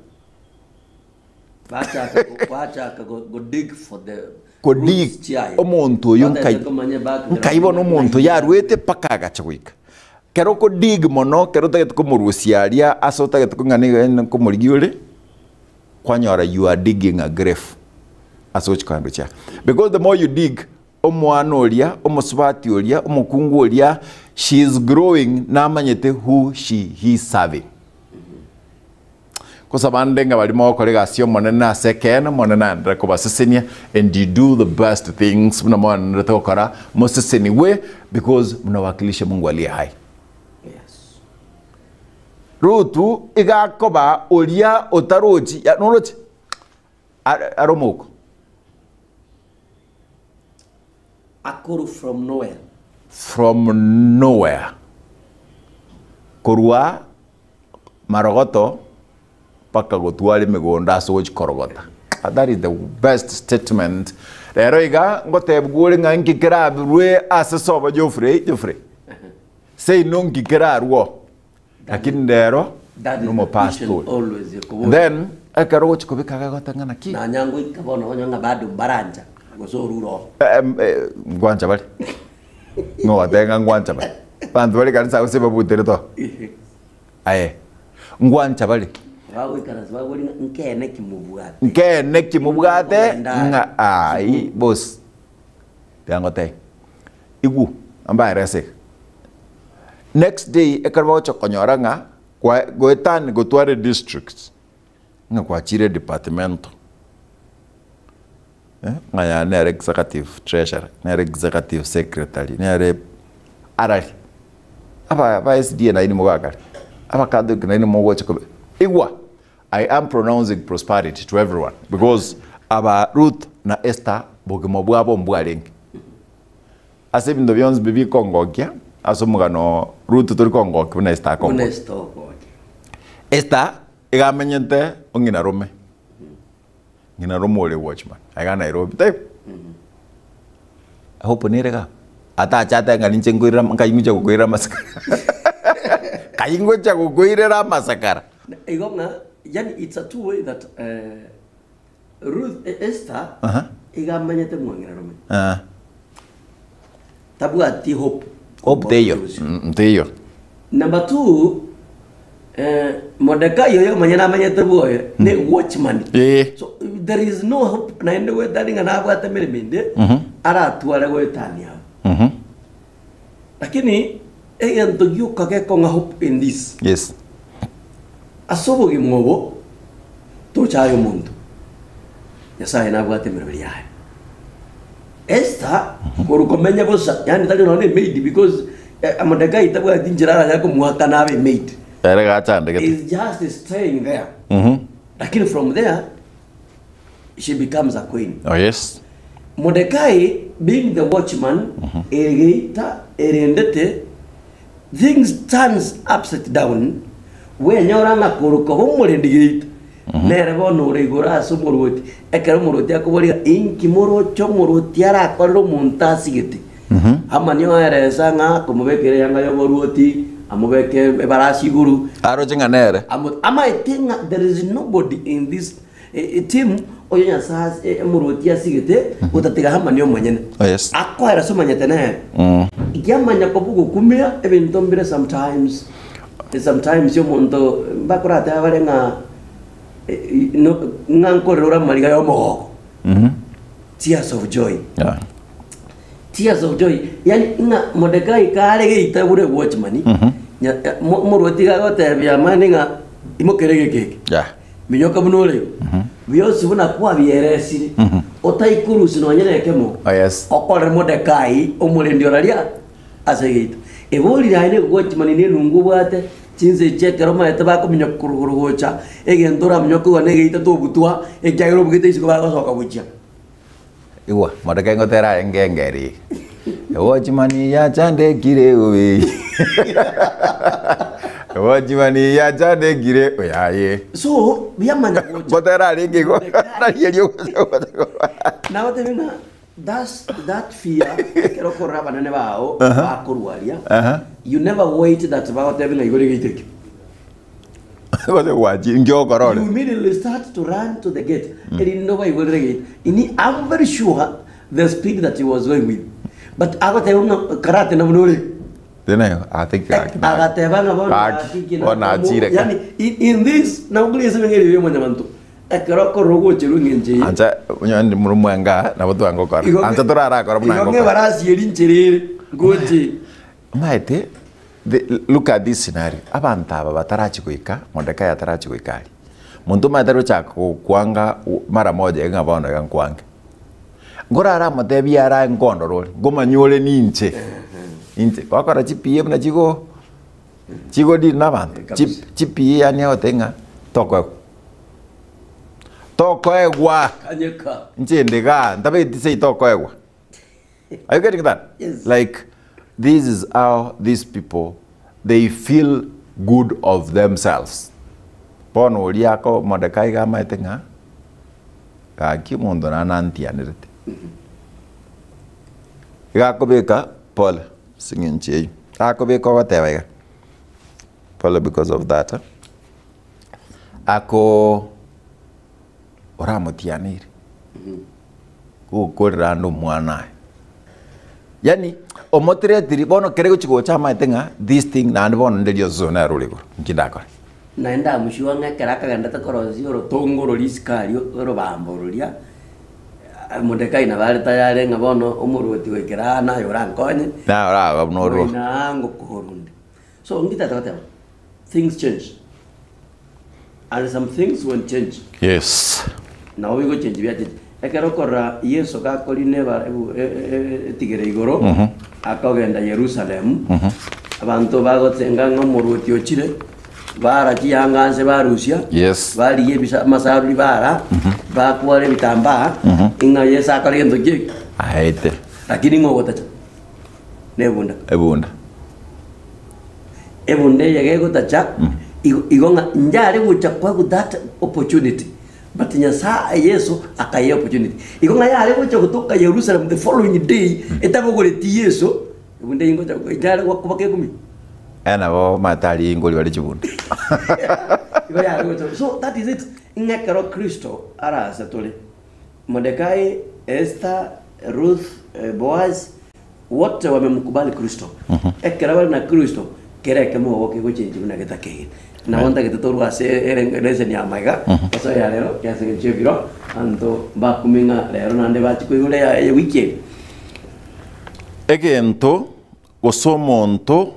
Speaker 3: Bachaka go- bachaka go, go dig for the
Speaker 1: Ko dig
Speaker 3: roots chiaye.
Speaker 1: omonto oyo
Speaker 3: Batete
Speaker 1: nkai
Speaker 3: komanya background
Speaker 1: nkai bono omonto
Speaker 3: ng'ai
Speaker 1: yarwete mpaka agacha goika. Kero oko dig mono, kero otagete komorusia aria ase otagete kong'ana iga nkomorigia ore, kwanyora you are digging a grave ase gochia kogenda gochia. Because the more you dig, omwana oria, omosubati oria, omokungu oria, she is growing namanyete who she he is serving. Gose abande ng'a baria mogokora egasi y'Omonene ase ekeene, Omonene aenderere kobasesenia and you do the best things buna mwaendererete gokora, mosesenigwe because mnawakilisha Mungu aliye hai.
Speaker 3: Yes.
Speaker 1: Rutu iga akoba oria otarochi, ya noroche? Are are omouko.
Speaker 3: Akoru from nowhere.
Speaker 1: From nowhere. Korwa marogoto mpaka gotwara emegondo ase ogochia korogota. That is the best statement. Rero iga ngotebigwa ore ng'a nki kerabirwe ase sobo Geoffrey, Geoffrey. Seino nki kerarwo. Lakini rero
Speaker 3: That is the
Speaker 1: nomopastor.
Speaker 3: question always ekoboria.
Speaker 1: Then ekero ogochia kobeka iga egoteba ng'a naki.
Speaker 3: Nonya ngoika bono onye ng'a bado mbarancha gose orure oo.
Speaker 1: Eh, ngwancha bare. Ng'o ogoteba ng'a ngwancha bare? Abanto bare ekanisa gose babuterete oo? Aye, ngwancha bare.
Speaker 3: Bagoikaransa baborie ng'a nkeene ki mobwate?
Speaker 1: Nkeene ki mobwate
Speaker 3: Kogenda are.
Speaker 1: ng'a ayi boss. Tiga ngotebie, igwu ambaerese iga. Next day ekero bagocha konyora ng'a kwa goetani gotwara edistrict, ng'a kwachire edepartmental, eh, ng'a yane nere executive treasurer, nere executive secretary, nere arari. Aba ba SDA nainwe mogakare, abacatholic nainwe mogocha kobe, igwa! I am pronouncing prosperity to everyone because aba Ruth na Esther bogima bwabo mbwarenge. Ase ebinto bionsi bi bikongokia ase omogano Ruth tori kongokia buna Esther
Speaker 3: Buna
Speaker 1: akongokia.
Speaker 3: Esther okogokia.
Speaker 1: Esther iga amenyete ong'ina rome, ng'ina rome ore watchman aiga Nairobi taibo? Hope nere igaa? Atache atebe ng'a ninche nkoirera nkai ngocha gokoirera amasakara kai ngocha gokoirera amasakara.
Speaker 3: Igo ng'a yani it's a two way that eh, Ruth eh, Esther
Speaker 1: Aha.
Speaker 3: iga amanyete mwang'ina rome
Speaker 1: Ah.
Speaker 3: tabwati hope
Speaker 1: Hope teiyo teiyo.
Speaker 3: Number 2 eh, Mordekai oyo omonyene amanyete bwoye ne watchman.
Speaker 1: Eh.
Speaker 3: So there is no hope naende goetania ng'a nabwate emeremo ende aratware goetania abo. Lakini egento gioka gekong'a hope in this
Speaker 1: Yes.
Speaker 3: ase obogima obo tochaye omonto Nyasaye nabwate emeremo yaye. Esther korwa komenya bosa, yaani tari nonya na emaid because eh, Mordekai tabwati nchera aranyare komoakana abe emaid.
Speaker 1: Ere gachandegete.
Speaker 3: Is just staying there. Lakini from there she becomes a queen.
Speaker 1: Oh yes.
Speaker 3: Mordekai being the watchman egeita erendete Things turns upside down, bwenyora ng'a korwa koba omorendi geita, nere bono ore igoro ase omorwoti, ekero omorwoti akoboria, Inki moroche omorwoti arakorere omonto asigete? Hamani oeresa ng'a akomobekera eyanga y'oborwoti, amobeke ebarasi igoro,
Speaker 1: Aroche ng'a nere.
Speaker 3: Amo- amaete ng'a there is nobody in this eh, team oyo Nyasaye as- eh, omorwoti asigete gotatiga Hamani omonyene.
Speaker 1: Oh, yes.
Speaker 3: Akoera ase omanyete nere. Kiamanya koba ogokumia ebinto mbire sometimes sometimes omonto mbakoratebe bare ng'a eh, no- ng'a nkorera ore amariga ya omogoko tears of joy
Speaker 1: Yeah.
Speaker 3: tears of joy yani ng'a Mordekai kare geita buna watchman nya- eh, mo- omorwoti iga agotebia Hamani ng'a imokere egeka eke
Speaker 1: Yeah.
Speaker 3: Minyoka buna ore igo, bionsi buna kwabieresire, otaikorusia nonya nekemo,
Speaker 1: Oh, yes.
Speaker 3: okorere Modekai omorendi oraria ase egeita. Ebori riaye negochimani nenungu obwate, chinsa echi ekero omanyete bakominyoka korwa gocha, egento oraminyoke igoro negeita tobutwa, ekiagera obugete isiko bagosoka gochia.
Speaker 1: Igwa, Modekai ngotera arenge engeri iga. Ewatchman yachandekire obe. Ewatchman yachandekire oyaye.
Speaker 3: So, biamanya gocha.
Speaker 1: Ngotera arenge igo. Nari erio
Speaker 3: Nagotebi ng'a that's that fear ekero okorora abanene bao bakorwaria you never wait that bagotebi ng'a igoro egeita ekio.
Speaker 1: Gose gwachi inki ogokora ore?
Speaker 3: You immediately start to run to the gate erinde obaigorere gate. Ini I'm very sure the speed that he was going with. But agoteba ng'a karate na buna ore.
Speaker 1: Tena I think gaki na-
Speaker 3: Agateba ng'a bono
Speaker 1: Gaki,
Speaker 3: gaki ki na-
Speaker 1: bono achire ka.
Speaker 3: Yani in, in this nagokoria ase emeng'erio ya omonyabanto. Ekero okorora ogocherwa eng'encho eye.
Speaker 1: Ancha onye ndi murumwenga nabo twangokora.
Speaker 3: Igo-
Speaker 1: Ancha torarakora buna
Speaker 3: Igo ng'a
Speaker 1: ngokora.
Speaker 3: ebarasi eri nchera ere ngoche.
Speaker 1: Omanyete, the, look at this scenario, abanto aba batarachi goika, Mordekai atarachi goika aria, monto omanyete tari gochaka gokwanga mara moja iga ng'a bono iga nkwange. Nkorara amotebie ara nkondora ore, nkomanya ore ninche, inche, gwakora chiPA buna chigo chigo deal na abanto,
Speaker 3: Kabisa.
Speaker 1: chiPA yaani agotebia ng'a tokoegwa, tokoegwa,
Speaker 3: Kanyeka.
Speaker 1: inche inde igaa, ntabegeti sei tokoegwa. Are you getting that?
Speaker 3: Yes.
Speaker 1: Like, this is how these people, they feel good of themselves. Bono oria ako Mordekai iga amaete ng'a gaki omonto nare nantianerete. Iga akobeka pole ase eng'encho eyio. Akobeka ogoteba iga, pole because of that eh, ako oramotianere. Gokorera ande omwana aye. Yaani omotiretiri bono kere gochi gocha amaete ng'a this thing naende bono nde riososo nere ore igoro, inki ndakore?
Speaker 3: Naende amochie ang'e ekero akagendete korosia orotongo roria isiko aria orobambo roria, Modekai nabo are tayari ng'a bono omorwoti goikera aa naye orankonye,
Speaker 1: Naye oraba buna orwo.
Speaker 3: oina aa ngokorunde. So ngitete goteba, things change. And some things won't change.
Speaker 1: Yes.
Speaker 3: Nabo bigochenji biachenji. Ekero okorora Yeso gakorina eba- ebu- e- e- e- etigere igoro, akogenda Yerusalemu, abanto bagotenga ng'a omorwoti ochire, Bara chiyanga nse barusia,
Speaker 1: Yes.
Speaker 3: barigia ebisa amasaruri bara, bakwara ebitambaa, ing'a Yeso akore gento ki?
Speaker 1: Aete.
Speaker 3: Lakini ng'o ogotacha? Nebunda.
Speaker 1: Ebunda.
Speaker 3: Ebunda eye gegotacha, igo igo ng'a inche gocha koegwa that opportunity, but Nyasaye Yeso akayea opportunity. Igo ng'a yare gocha gotoka Yerusalem the following day, etabogoreti Yeso, ebunda eyio ngocha inche are koba kegumi.
Speaker 1: Aya nabo omanyete aria ingori bare chibunda.
Speaker 3: Igo yare gocha. So that is it, ng'a ekero Kristo arase tore, Mordekai, Esther, Ruth, Boaz, wote wamemkubali Kristo. Ekero bare na Kristo, kera ekemo ogoke gochenchi buna getakegete. Nabo ntagete torwe ase ere lesson ya amaiga, ase ya rero, ase eng'encho y'ebiro, abanto mbakumi ng'a rero naende bachia koigora eya ewiki eye.
Speaker 1: Egento gose omonto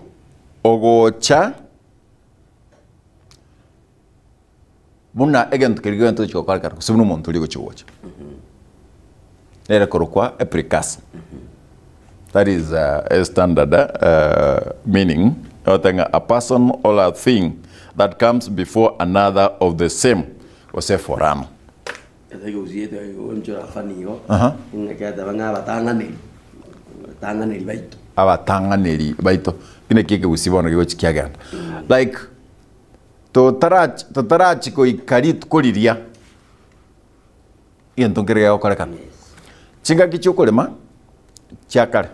Speaker 1: ogocha buna egento keria gento gochia gokorekana gose buna omonto oria ogochia gocha. Nere korokwa a precursor. That is a standard meaning, egoteba ng'a a person or a thing that comes before another of the same gose forerunner.
Speaker 3: Ase egeusieto egeonchora fani igo, ng'a egeteba ng'a abatang'aneri, abatang'aneri baito.
Speaker 1: Abatang'aneri baito, ki naki ekegusii bono gegochia kiagenda. Like, totarach totarachi goika rituko riria, egento nkere gegokorekana. Chingaki chia okorema, chia kare,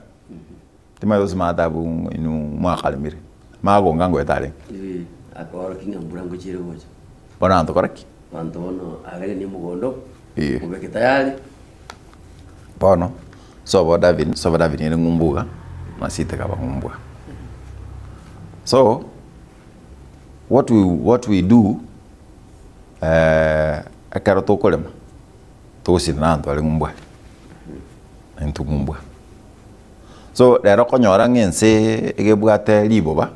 Speaker 1: timanyeti gose maate abwo inwe mwakaremire, magonga ngoeta arenge.
Speaker 3: Ee, akaorokia ng'a mbura ngochiere gocha.
Speaker 1: Bono abanto kora ki?
Speaker 3: Abanto bono agerenie omogondo,
Speaker 1: Ee.
Speaker 3: obeke tayari.
Speaker 1: Bono, sobo Davin, sobo Davin ere ng'umbu iga, masita ekaba ng'umbu iga. So, what we, what we do, ekero tokorema, togosina na abanto bare ng'umbu aria, intwe ng'umbu aa. So, rero okonyora ng'a ense egebwate riboba,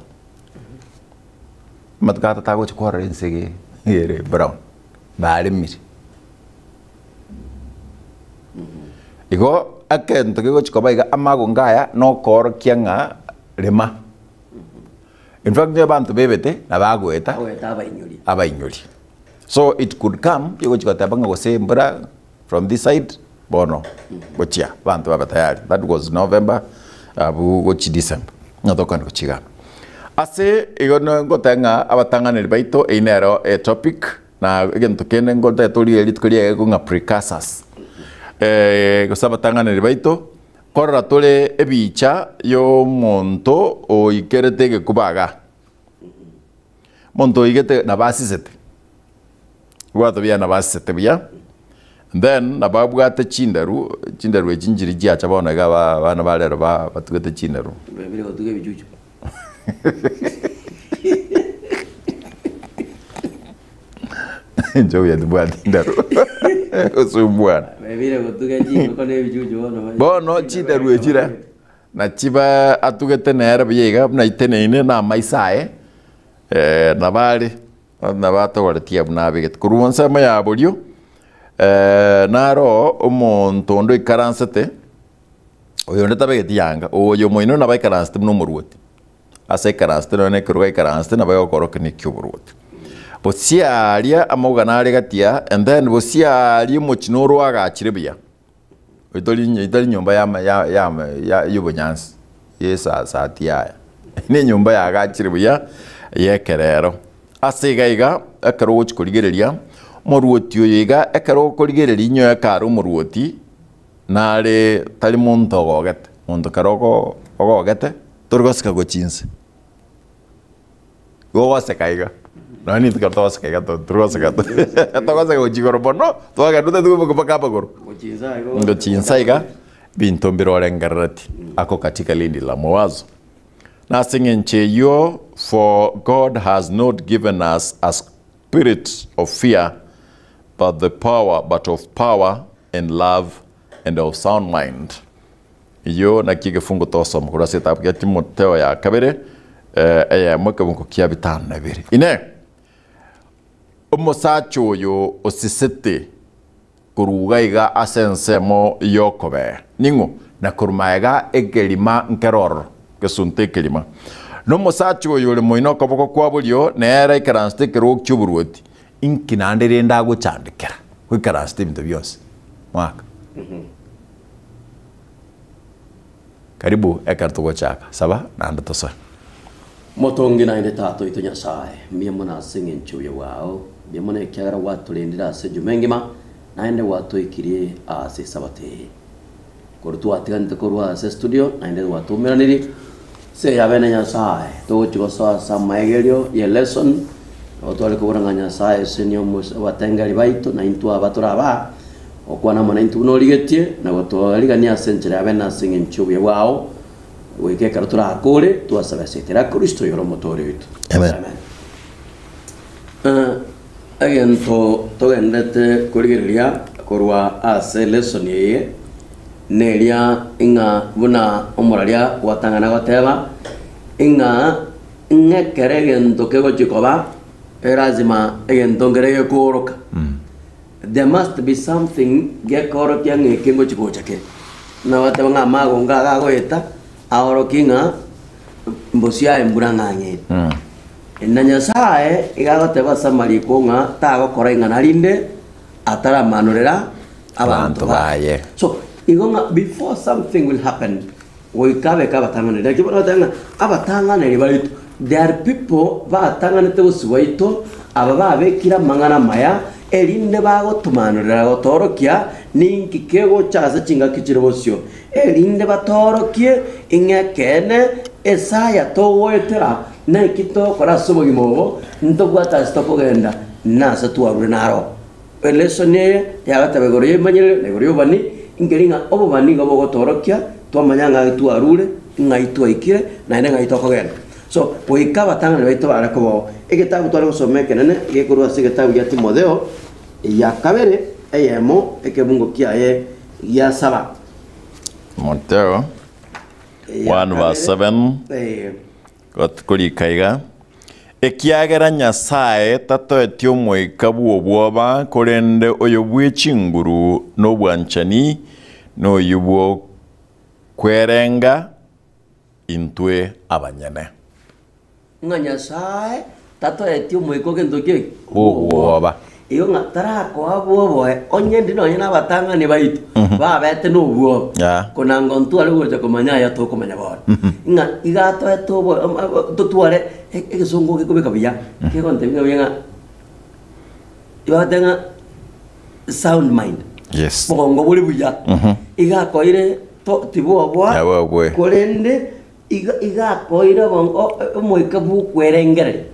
Speaker 1: amatuko aya tatagochia kwarora ense ege ere brown, baremire. Igo ekento kegochia koba iga amagongo aya nokoorokia ng'a rema. In fact onye abanto bebete nabagoeta
Speaker 3: Bagoeta abainyori.
Speaker 1: abainyori. So it could come egochia goteba ng'a gose embura from this side bono gochia abanto babe tayari. That was November abwo gochia December ng'a tokogenda gochia igaa. Ase igo ngoteba ng'a abatang'aneri baito eyio nero etopic Na egento kende ngote torigererie rituko riaye ng'a precursors, gose abatang'aneri baito, korora tore ebicha y'omonto oikerete egekuba igaa. Omonto oigete nabo asisete, bwato buya nabo asisete buya, then nabo abwate chinderu, chinderu echi nchiri chiacha bono iga aba abana ba rero ba batugete chinderu.
Speaker 3: Bire gotuga ebichuchu.
Speaker 1: Inche buya tibwati ndaru osumbwana.
Speaker 3: Bebire gotuga chingoko na ebichuchu bono ba-
Speaker 1: Bono chindaru echire nachiba atugete nere buya iga buna aiteneine na amaiso aye eh, nabo are nabo atogoretie abwo nabegete. Korwa ensemo ya borio naro omonto onde oikaransete Oyonde tabegeti yanga, oyo omoino nabo aikaransete buna omorwoti. Ase aikaransete nonya na ekerogo aikaransete nabo egokora okio kia oborwoti. Bosia aria amauga nare gati ya and then bosia aria omochie noro oagachire buya, oitori etari nyomba yama ya ya ya yobonyansi ya esasati yaya, ne enyomba yaagachire buya ya ekerero. Ase iga iga, ekero ogochia korigereria, omorwoti oyo iga ekero okorigereria inyoe ekare omorwoti, Nare tari monto ogogete, monto kere ogo ogogete tori goseka gochia inse, igo ogoseka iga, nonye nintwe ekero togoseka iga to tori goseka togoseka gochia igoro mono, twagenda otagete koimoka mpaka amagoro.
Speaker 3: Gochia inse iga
Speaker 1: Gochia inse iga, ebinto mbire orengerereti, ako katika lindi la mawazo. Na ase eng'encho eyio, for God has not given us a spirit of fear, but the power, but of power and love and of sound mind. Eyio nakio egefungo togosoma korwa ase egetabu gia Timotheo ya kabere eyemo ekebungo kia bitano na bibere. Inee! Omosacha oyo osisete korwa iga iga ase ensemo y'okobee ning'o? Na korwa magega ekerima nkere ororo, gesunte ekerima. Na omosacha oyo ore moino okoboko kwa borio nere aikaransete ekerogo ki'oboruoti. Inki naende rende agochandekera goikaransete ebinto bionsi? Mwaka. Karibu ekero togochaka. Saba naende tosoe.
Speaker 3: Motongi naende Tata oito Nyasae, mbuya mono ase engencho y'obuya bwao, mbuya mono ekiagera gwatorendire ase ejuma engima, naende gwatoikirie ase esabato eye. Korwa twatiganete korwa ase estudio, naende gwatoumeranirie ase eyabene Nyasae, togochia gosoa ase amaegerio ye lesson, nabo tware kobora ng'a Nyasae ase niye omos abatengeri baito, na intwe aba tore aba, gokwana amo naintwe buna origetie, na gotoarigania ase enchera yabene ase eng'encho y'obuya bwao, goika ekero torakore, twasabe ase ekero Kristo oyore Omotoori oito.
Speaker 1: Amen.
Speaker 3: Amen. Egento togenderete korigereria korwa ase lesson eye neria ng'a buna omoraria gwatang'ana goteba ng'a ng'ekere egento kegochia koba erazima egento nkere gekooroka. There must be something gekoorokia ng'a eke ngochia gocha kere. Buna bateba ng'a amagongo iga agoeta aorokie ng'a mbosia aye mbura ng'ang'e ere. Na Nyasae iga agoteba ase amariko ng'a tagokora ing'ana rinde ataramanurera abanto
Speaker 1: Abanto
Speaker 3: baye.
Speaker 1: baye.
Speaker 3: So igo ng'a before something will happen, goika abeke abatang'aneri. Naki bono ogoteba ng'a abatang'aneri baito, there are people batang'anete bosio bwaito, aba babekire amang'ana amaya, erinde bagotomanorera gotoorokia ninki kegocha ase chingaki chire bosio, erinde batoorokie ing'a ekeene esaya togoetera Naki togokora ase obogima obo, ntobwate ase tokogenda, na ase twarure naro. Elesoni eye yagateba igoro y'emanyerero na igoro y'obobani, nkeri ng'a obobani nigo bogotoorokia twamanya ng'ai twarure, ng'ai twaikire, naende ng'ai tokogenda. So, goika abatang'ani baito bare kobao. Egetabu tware gosoma ekenene gekorwa ase egetabu gia Timotheo ya kabere eyemo ekebungo kiaye gia saba.
Speaker 1: Timotheo 1 verse 7 korika iga, Ekiagera Nyasae tatoeti omoika bw'obwoba, korende oyo bwe chinguru na obwanchani, na oyio bw'okwerenga intwe abanyene.
Speaker 3: Ng'a Nyasae tatoeti omoika o gento ki?
Speaker 1: Bw'obwoba.
Speaker 3: Igo ng'a tarakoa bwoboe, onye ndi nonye nabatang'ani baito babete nobwoba,
Speaker 1: Yeah.
Speaker 3: konanga ntware gocha komanya aya tokomanya bono. Ng'a iga atoete obo totware egesongo gekobeka buya, kegontebia ng'a buya ng'a ibagoteba ng'a sound mind.
Speaker 1: Yes.
Speaker 3: Bogongo bore buya. Iga akoire to tibwoboa,
Speaker 1: Yabwoboe.
Speaker 3: korende Iga iga akoire obongo omoika bw'okwerengereria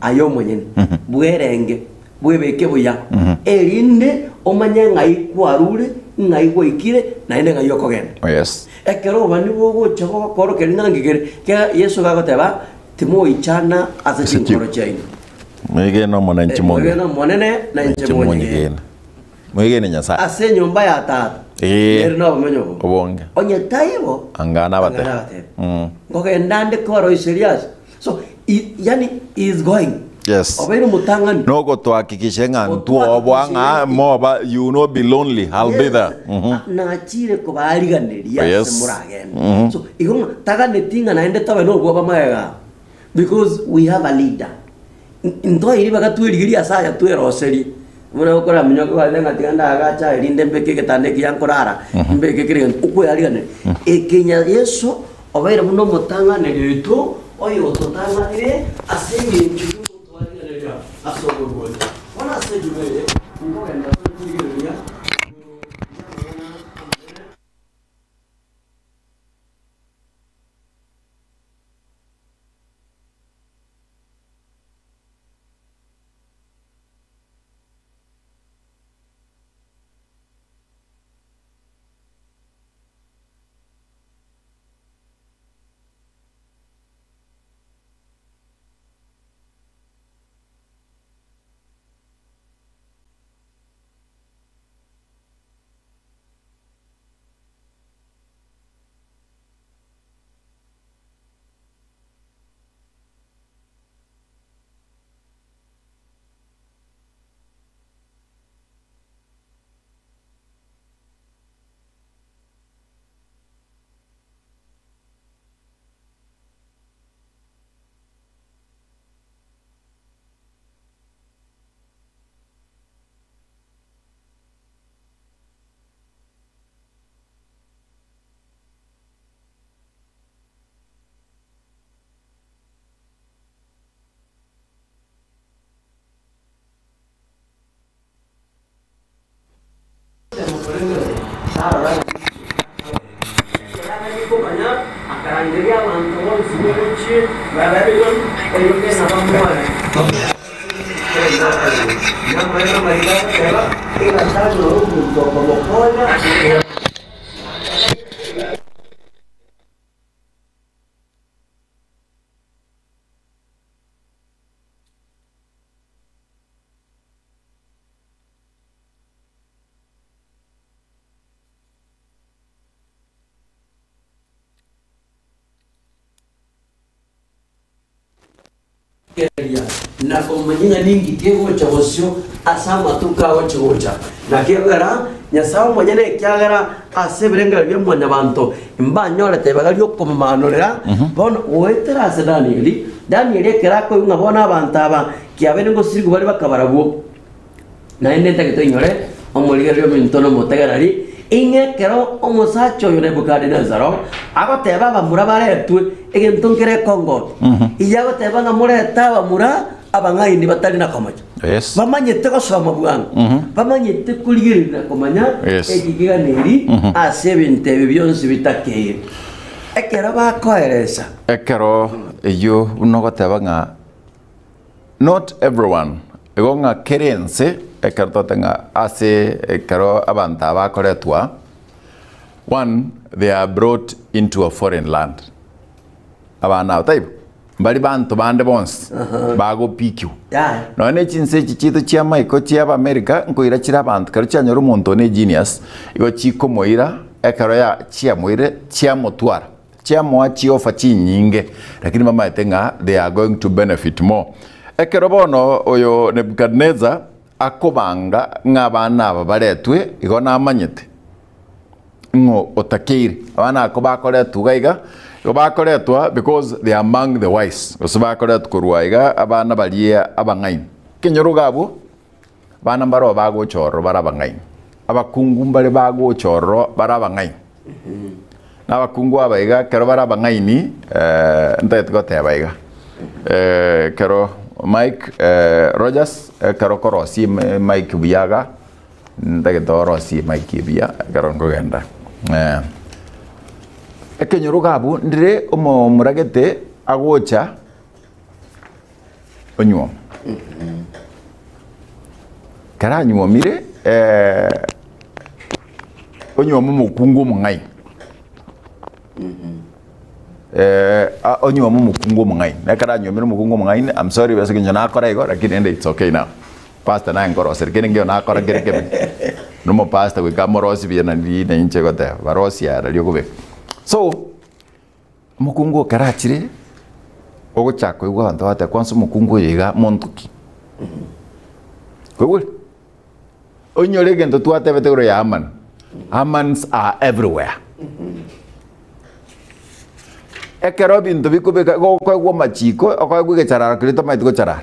Speaker 3: aye omonyene, bwerenge, bwebeke buya, erinde omanye ng'ai kwarure, ng'ai gwaikire, naende ng'ai okogenda.
Speaker 1: Oh, yes.
Speaker 3: Ekero obani bogocha bogokorokeria ng'a nki kere, kera Yeso gagoteba, timoichana ase
Speaker 1: Ase
Speaker 3: chinkoro chiaino.
Speaker 1: Mwegene Omonene inche
Speaker 3: Mwegene
Speaker 1: monyene.
Speaker 3: Omonene na inche
Speaker 1: Inche
Speaker 3: monyegene.
Speaker 1: monyegene. Mwegene Nyasae.
Speaker 3: Ase enyomba ya Tata
Speaker 1: Ee.
Speaker 3: nere nobomenyo obo.
Speaker 1: Obonge.
Speaker 3: Onye taibo,
Speaker 1: Ang'ana abatebe.
Speaker 3: ang'ana abatebe.
Speaker 1: Mm.
Speaker 3: Nkogenda nde koroiseria ase. So, i, yani he is going.
Speaker 1: Yes.
Speaker 3: Obeire omotang'ani.
Speaker 1: Nogotohakikisha ng'a ntwobwa ng'a moba you will not be lonely I'll be there. Mhm.
Speaker 3: Nachire kobariganeria
Speaker 1: Yes.
Speaker 3: ase moragende. So, igo ng'a taganeti ng'a naende tobe nobwoba magega. Because we have a leader. Ntoire ribaga twerigerie ase aya tweroserie, buna okoraminyoke kwarenge ng'a tiga ndagache aye rinde mbeke egetanda ekiya nkorara, mbeke kera egento, okweyariganeria. Ekinya Yeso obeire buna omotang'aneri oito, oyototang'anire ase engencho y'ogotwariganeria ase oboruoti. Bono ase ejuma eye, nkogenda tore korigereria igoro y'amang'ana amanene. Tarora Ekero agachia komanya, akarangeria abanto bonsi b'omochie, ba Babiloni, erinde nabamoe Namaene amariko agoteba, Ng'a tanyora omonto okomokonya. Eria, na komanya ng'a ninki kegocha bosio ase amatuko agochi-gocha. Naki ekogera Nyasae omonyene, ekiagera ase ebirengererio bia mwanyabanto mbanyorete ribaga ri'okomomaanorera, bono goetera ase Danieli, Danieli ekero akoigwa ng'a bono abanto aba kiabeire ngosirigwa bare bakabarabwo. Naende ntagete oinyore omorigereria ominto na omotegereri, ing'e ekero omosacha oyo Nebukadinesaro agoteba abamura baretwe, egento nkere ekongoki. Iyio agoteba ng'a morete abamura abang'aini batari na komocha,
Speaker 1: Yes.
Speaker 3: bamanyete gosoma bwango, bamanyete korigereria na komanya
Speaker 1: Yes.
Speaker 3: eki keganeri ase ebinto ebi bionsi bitakeire. Ekero bakoeresa.
Speaker 1: Ekero eyio buna ogoteba ng'a Not everyone, igo ng'a kera ense ekero tote ng'a ase ekero abanto aba bakoretwa, one they are brought into a foreign land, abana aba taibo? Mbari banto bande bonsi bagopikiwa.
Speaker 3: Yaya.
Speaker 1: Nonya ne chinse echi chiaito chia amaiko chia Abamerika nkoira chire abanto ekero chianyora omonto one egenius, igo chikomoira ekero ya chiamoire chiamotwara. Chiamoa chiofa chinyinge, lakini bamaete ng'a they are going to benefit more. Ekero bono oyo Nebuchadnezzar akobanga ng'a abana aba baretwe, igo namanyete ng'o otakeire. Abana ako bakoretwa iga iga, igo bakoretwa because they are among the wise, gose bakoretwa korwa iga abana baria abang'aini. Ekenyoro iga abwo, abana mbaroo bagocha ororo bare abang'aini, abakungu mbare bagocha ororo bare abang'aini. Na abakungu aba iga ekero bare abang'aini, ntagete goteba iga, ekero Mike Rogers, ekero okorosia emic buya iga, ntagete orosie emic buya ekero nkogenda. Ekenyoro iga abwo ndire omoragete agocha onyuoma. Ekero anyuomire, onyuoma omokungu omong'aini, onyuoma omokungu omong'aini, na ekero anyuomire omokungu omong'aini, I'm sorry ase eng'encho nakora igo lakini rende it's okay now. Pastor naye nkoroseri kende nkeiyo nakora kere kebe, na omopastor goika amorosie buya nari na inche goteba, barosie aya nario okobeka. So, Omokungu ekero achire, ogochaka koigwa abanto bagoteba kwansa omokungu oyo iga monto ki? Kwaigure? Onyore egento twatebete igoro ya Haman, Hamans are everywhere. Ekero ebinto bikobeka igo okoegwa amachiko, okoegwa egechararo keria tomaeti gocharara.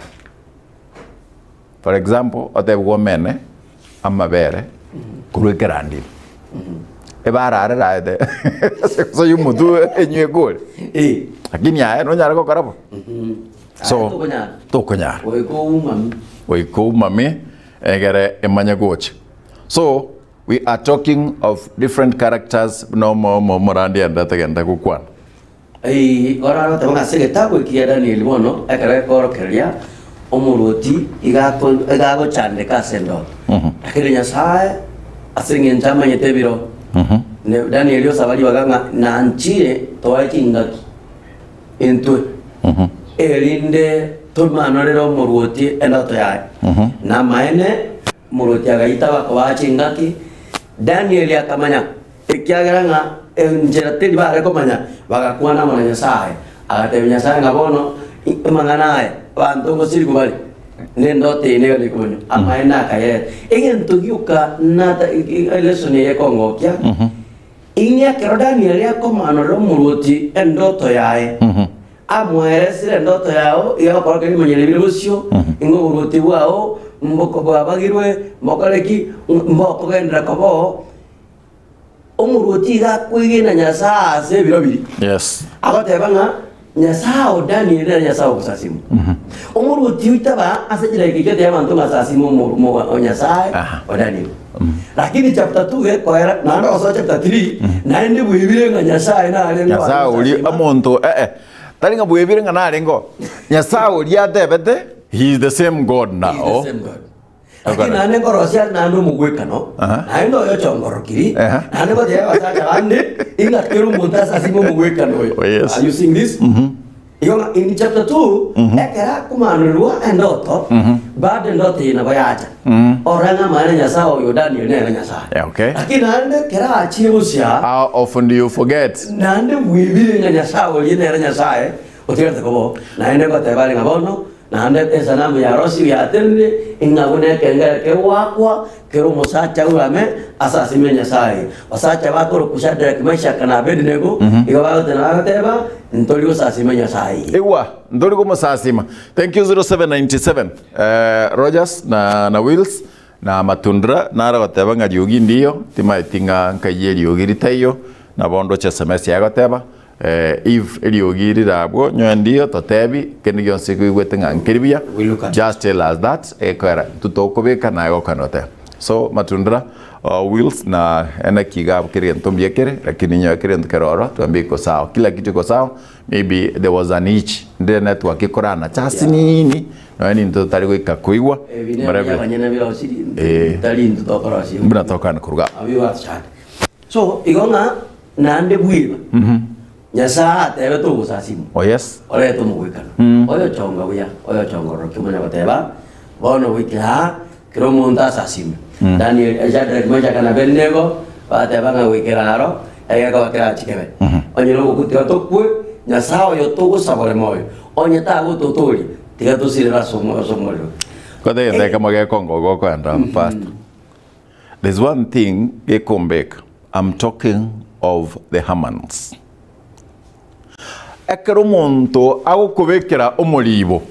Speaker 1: For example, otebigwe omene amabere korwa ekerandi ime. Ebarareraete ase gose y'omotwe enywe ekore.
Speaker 3: Eh.
Speaker 1: Lakini aye nonyare gokora bo? So,
Speaker 3: Aye tokonyara.
Speaker 1: tokonyara.
Speaker 3: Goika oumami.
Speaker 1: Goika oumame egere emanye gocha. So, we are talking of different characters buna omo omo omorandi aendete genda gokwana.
Speaker 3: Orare goteba ng'a ase egetabu eki kia Danieli bono ekero gekorokereria omoruoti iga iga agochandeka ase endoto. Lakini Nyasae ase eng'encho amanyete ebiro, ne Danieli osaba ribaga ng'a nanchire toe chingaki intwe, erinde tomanorere omoruoti endoto yaye. Namaene omoruoti agaita bakobaa chingaki, Danieli akamanya Ekiagera ng'a enchera teri bare komanya, bagakwana amo na Nyasae. Agatebia Nyasae ng'a bono amang'ana aya abanto ngosirigwa bare nendoto eye nigo nekomanya. Amaene akayereta. Egento gioka nata elesson eye ekongokia, ing'e ekero Daniel akomanorera omorwoti endoto yaye, amoeresire endoto yao iga agokora keria rimanyereri rire bosio, ing'e oborwoti bwao mboko bwabagirwe, mbokore ki, mbokogenderera koba oo. Omorwoti iga akwegena Nyasae ase ebiro biria.
Speaker 1: Yes.
Speaker 3: Agoteba ng'a Nyasae o Danieli nere Nyasae ogosasimwa. Omorwoti oito aba ase chidaeka echio atebia abanto ng'a sasima omo- omo- o Nyasae
Speaker 1: Aha.
Speaker 3: o Danieli. Lakini chapter 2 gekoera naende ogosoa chapter 3 naende bwebire ng'a Nyasae narenge
Speaker 1: Nyasae oria
Speaker 3: gosasima.
Speaker 1: omonto eh eh tari ng'a bwebire ng'a narenge oo. Nyasae oria atebete he is the same God
Speaker 3: He is
Speaker 1: now.
Speaker 3: the same God. Lakini naende nkorosia are naende omogwekano,
Speaker 1: Aha.
Speaker 3: naende oyochongorokiri,
Speaker 1: Aha.
Speaker 3: naende ngotebia abasacha bande, ing'a kera omonto asasime omogwekano oyo.
Speaker 1: Oh, yes.
Speaker 3: Are you seeing this? Igo ng'a in chapter 2, ekero akomanorerwa endoto, bado endoto eye nabo yacha. Orore ng'a amaene Nyasae oyo Daniel nere Nyasae.
Speaker 1: Yeah, okay.
Speaker 3: Lakini naende ekero achire gosia,
Speaker 1: How often do you forget?
Speaker 3: naende bwebire ng'a Nyasae oria nere Nyasae, otigarete koba oo. Naende ngoteba are ng'a bono, Naende esanamu ya Rosiu yatenenire ing'a buna ekengere kegoakwa, kera omosacha aurame ase asime Nyasae. Basacha bakorokwa Shadraki, Meshaka, na Abedinego igo bagotena bagoteba, Ntori gosasima Nyasae eye.
Speaker 1: Igwa, ntori komosasima. Thank you 0797 eh, Rogers na, na Wills na Matundura nare goteba ng'a riogi ndiyo timaeti ng'a nkaiye eriogi ritaiyo nabo ndoche sms yaye goteba If eriogi rire abwo nyowe ndiyo totebi kende gionsi koigwete ng'a nkeri buya
Speaker 3: We look at
Speaker 1: just tell us that egekoera intwe tokobeka naye gokwana goteba so matundra wheels na enaki iga abwo kera egento mbuya kere lakini nyowe kera egento kere ororo twambia iko sawa kila kitu iko sawa maybe there was an itch ndire network ekorana just nini nonya nintwe totari goika koigwa
Speaker 3: Ebi
Speaker 1: but
Speaker 3: nere
Speaker 1: every
Speaker 3: abanyene birosiri
Speaker 1: Eh.
Speaker 3: tari intwe tokorosia
Speaker 1: buna tokana koruga abwo.
Speaker 3: Abwo batochande. So igo ng'a Naende bweba, Nyasae atebete ogosasimwa,
Speaker 1: Oh yes.
Speaker 3: orete omogwekano, oyochonga buya, oyochonga ororokia omanye goteba, Bono goikera aa, kera omonto asasimwe. Daniel, Shadrach, Meshach na Abednego bateba ng'a goikera aro, egekoba kerachi kebe. Onye nogokwa tiga tokwe, Nyasae oyo togosaba ore moyo, onye tagototooria, tiga tosirere ase omo- ase omorero.
Speaker 1: Kwanza egento ekemo gekonga gokoenda pastor. There's one thing gekombeka, I'm talking of the Hamans. Ekero omonto agokobekera omoribo,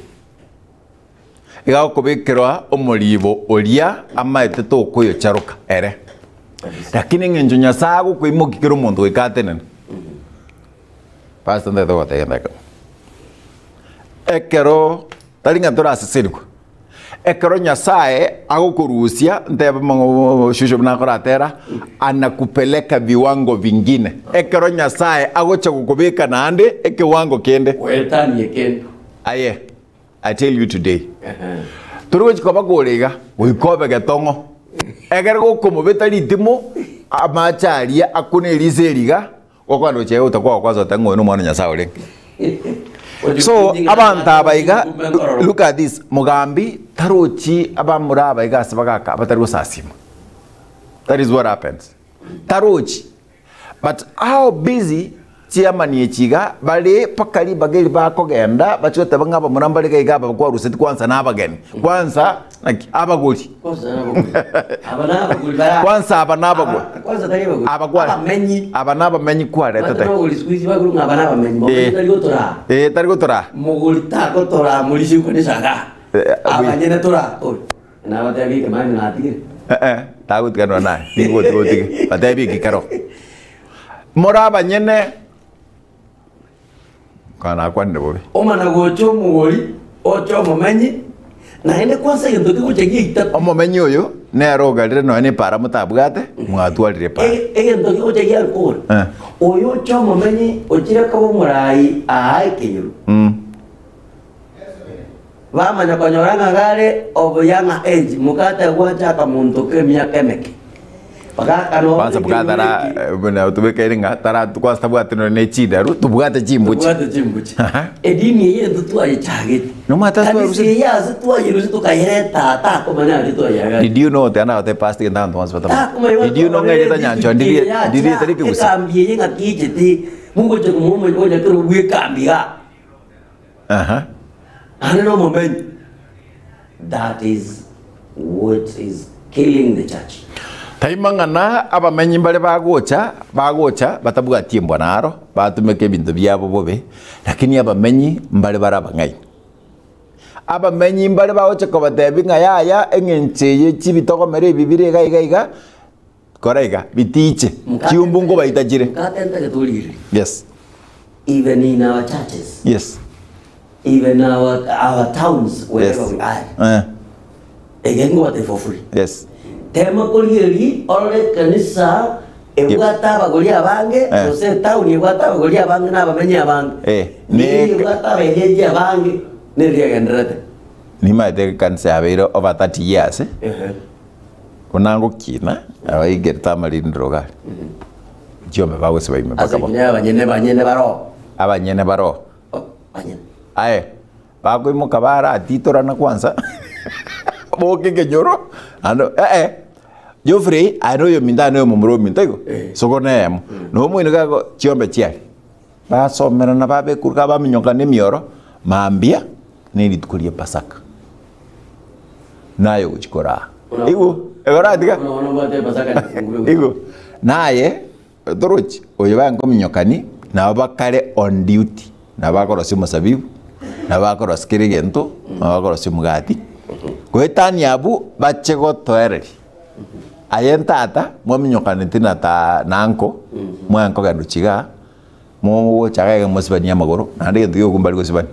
Speaker 1: iga agokobekera omoribo oria amaete tokoyocharoka ere. Lakini eng'encho Nyasae agokoimokia kera omonto goika atenene. Pastor ntagete goteba egento ekemo. Ekero tari ng'a torasesenigwe, Ekero Nyasae agokorusia, ntebe mang'o shusho buna akoratera, anakupeleka viwango vingine. Ekero Nyasae agocha gokobeka naende ekewango kende.
Speaker 3: Goetania ekende.
Speaker 1: Aye, I tell you today, tori gochi koba kore iga, goika obe getong'o. Ekero gokomobeta ritimo, amache aria akune eriso eri iga, Gokwana gochia iga otakwa gokwansa goteba ng'a oyo nomwana o Nyasae orenge. So abanto aba iga, look at this, mogambi tarochi abamura aba iga ase bagaka abatari gosasima. That is what happens. Tarochi. But how busy chiamani echi iga bare mpaka ribaga eri bakogenda bachie goteba ng'a abamura mbare iga iga aba kwaruseti kwansa na abageni. Kwansa naki abagori.
Speaker 3: Aba nabagori bara.
Speaker 1: Kwansa aba nabagori.
Speaker 3: Aba- Kwanza tari abagori.
Speaker 1: Aba kwa-
Speaker 3: Abamenyi.
Speaker 1: Aba nabamenyi kwaretete.
Speaker 3: Bate nabagori siku hizi bakuru ng'a aba nabamenyi. Momenyi
Speaker 1: Eh.
Speaker 3: tari gotoraa.
Speaker 1: Eh, tari gotoraa.
Speaker 3: Mogori tagotoraa morisia okanisa igaa.
Speaker 1: Eh, eh,
Speaker 3: Abanyene toraa. Oi. Nabatebi ekemani natigire.
Speaker 1: Eh, eh, tagotiganwa naye. Nigo otige. Batebi ekikero. More abanyene Kana nakwanire bobe.
Speaker 3: Omana gocha omogori, oche omomenyi, naende kwansa egento kegocha giaita pi.
Speaker 1: Omomenyi oyo nere ogarire nonya na epaara motabwate, mwatwarire epaara.
Speaker 3: Ege- Egento kegocha giankora,
Speaker 1: Eh.
Speaker 3: oyo oche omomenyi ochire koba omorai aa ekenyoro. Bamanya konyora ng'a gare obuya ng'a enchi mokate gwachaka monto k'emiaka emeke. Bagakana
Speaker 1: Kwanza bwatara buna tobekaire ng'a tara kwanza tabwate nonye ne chindaru tobwate chimbuche.
Speaker 3: Tobwate chimbuche.
Speaker 1: Aha.
Speaker 3: Edini eye intwe twayechagete.
Speaker 1: Nomanyete ase
Speaker 3: Kanisa
Speaker 1: twarusete?
Speaker 3: eye ase twayerusia tukayereta aa takomanya aria twayeagachete.
Speaker 1: Did you know tiga nagote past gento abanto bonsi batamanyete.
Speaker 3: Takomanya
Speaker 1: Did you know ng'a erieta Nyanchwa ndiri ndirieta rikegusii?
Speaker 3: Ekambi eye ng'aki echete mogocha komoa onya kero bw'ekambi igaa.
Speaker 1: Aha.
Speaker 3: Naende nomomenyi. That is what is killing the church.
Speaker 1: Tai mang'ana abamenyi mbare bagocha, bagocha batabwati embwa naro, batumeka ebinto biabo bobe, lakini abamenyi mbare bare abang'aini. Abamenyi mbare bagocha kobatebia ng'a yaya eng'encho eye chibitogomera ebi bire iga iga iga, kora iga, bitiche, chiumbu nkobaita chire.
Speaker 3: Mkate ntagete origererie.
Speaker 1: Yes.
Speaker 3: Even in our churches,
Speaker 1: Yes.
Speaker 3: even our, our towns, wherever
Speaker 1: Yes.
Speaker 3: we are,
Speaker 1: Eh,
Speaker 3: ege ngobatebia for free.
Speaker 1: yes.
Speaker 3: Tema korigereria orore ekanisa ebwate abagori abange
Speaker 1: Eh.
Speaker 3: gose etown ebwate abagori abange na abamenyi abange.
Speaker 1: Eh,
Speaker 3: Neri
Speaker 1: ne-
Speaker 3: ebwate abenyeji abange neri egendererete.
Speaker 1: Nimaete ekanisa yabeire over 30 years. eh.
Speaker 3: Ehe.
Speaker 1: Buna ngokina abaigerete amarindiro gare. Chiombe bagosiba ime
Speaker 3: Ase
Speaker 1: mpaka bo.
Speaker 3: ekinya abanyene banyene baroo.
Speaker 1: Abanyene baroo.
Speaker 3: Oh, banyene.
Speaker 1: Aye, bakoimoka baratitorana kwanza boke ekenyoro ando eh eh Geoffrey aye noyominto aye noyomomura ominto igo
Speaker 3: Eh.
Speaker 1: soko neyemo na omoino gago chiombe chiare basomerana babekurka baminyoka na emioro mambia na erituko ria epasaka naye ogochia koraa igo egoratiga
Speaker 3: Bono bono obwate epasaka nefungure
Speaker 1: igo naye torochi oyo baye nkominyokani nabo bakare on duty nabo bakorosia omosabibu nabo bakorosia kera egento nabo bakorosia omogati goetania abwo bache gotoereria aye ntata mwaminyokaneti na ta na uncle mwaye nkogenda gochia igaa mogocha iga iga mosibanie amagoro naende egento gioka mbari gosibania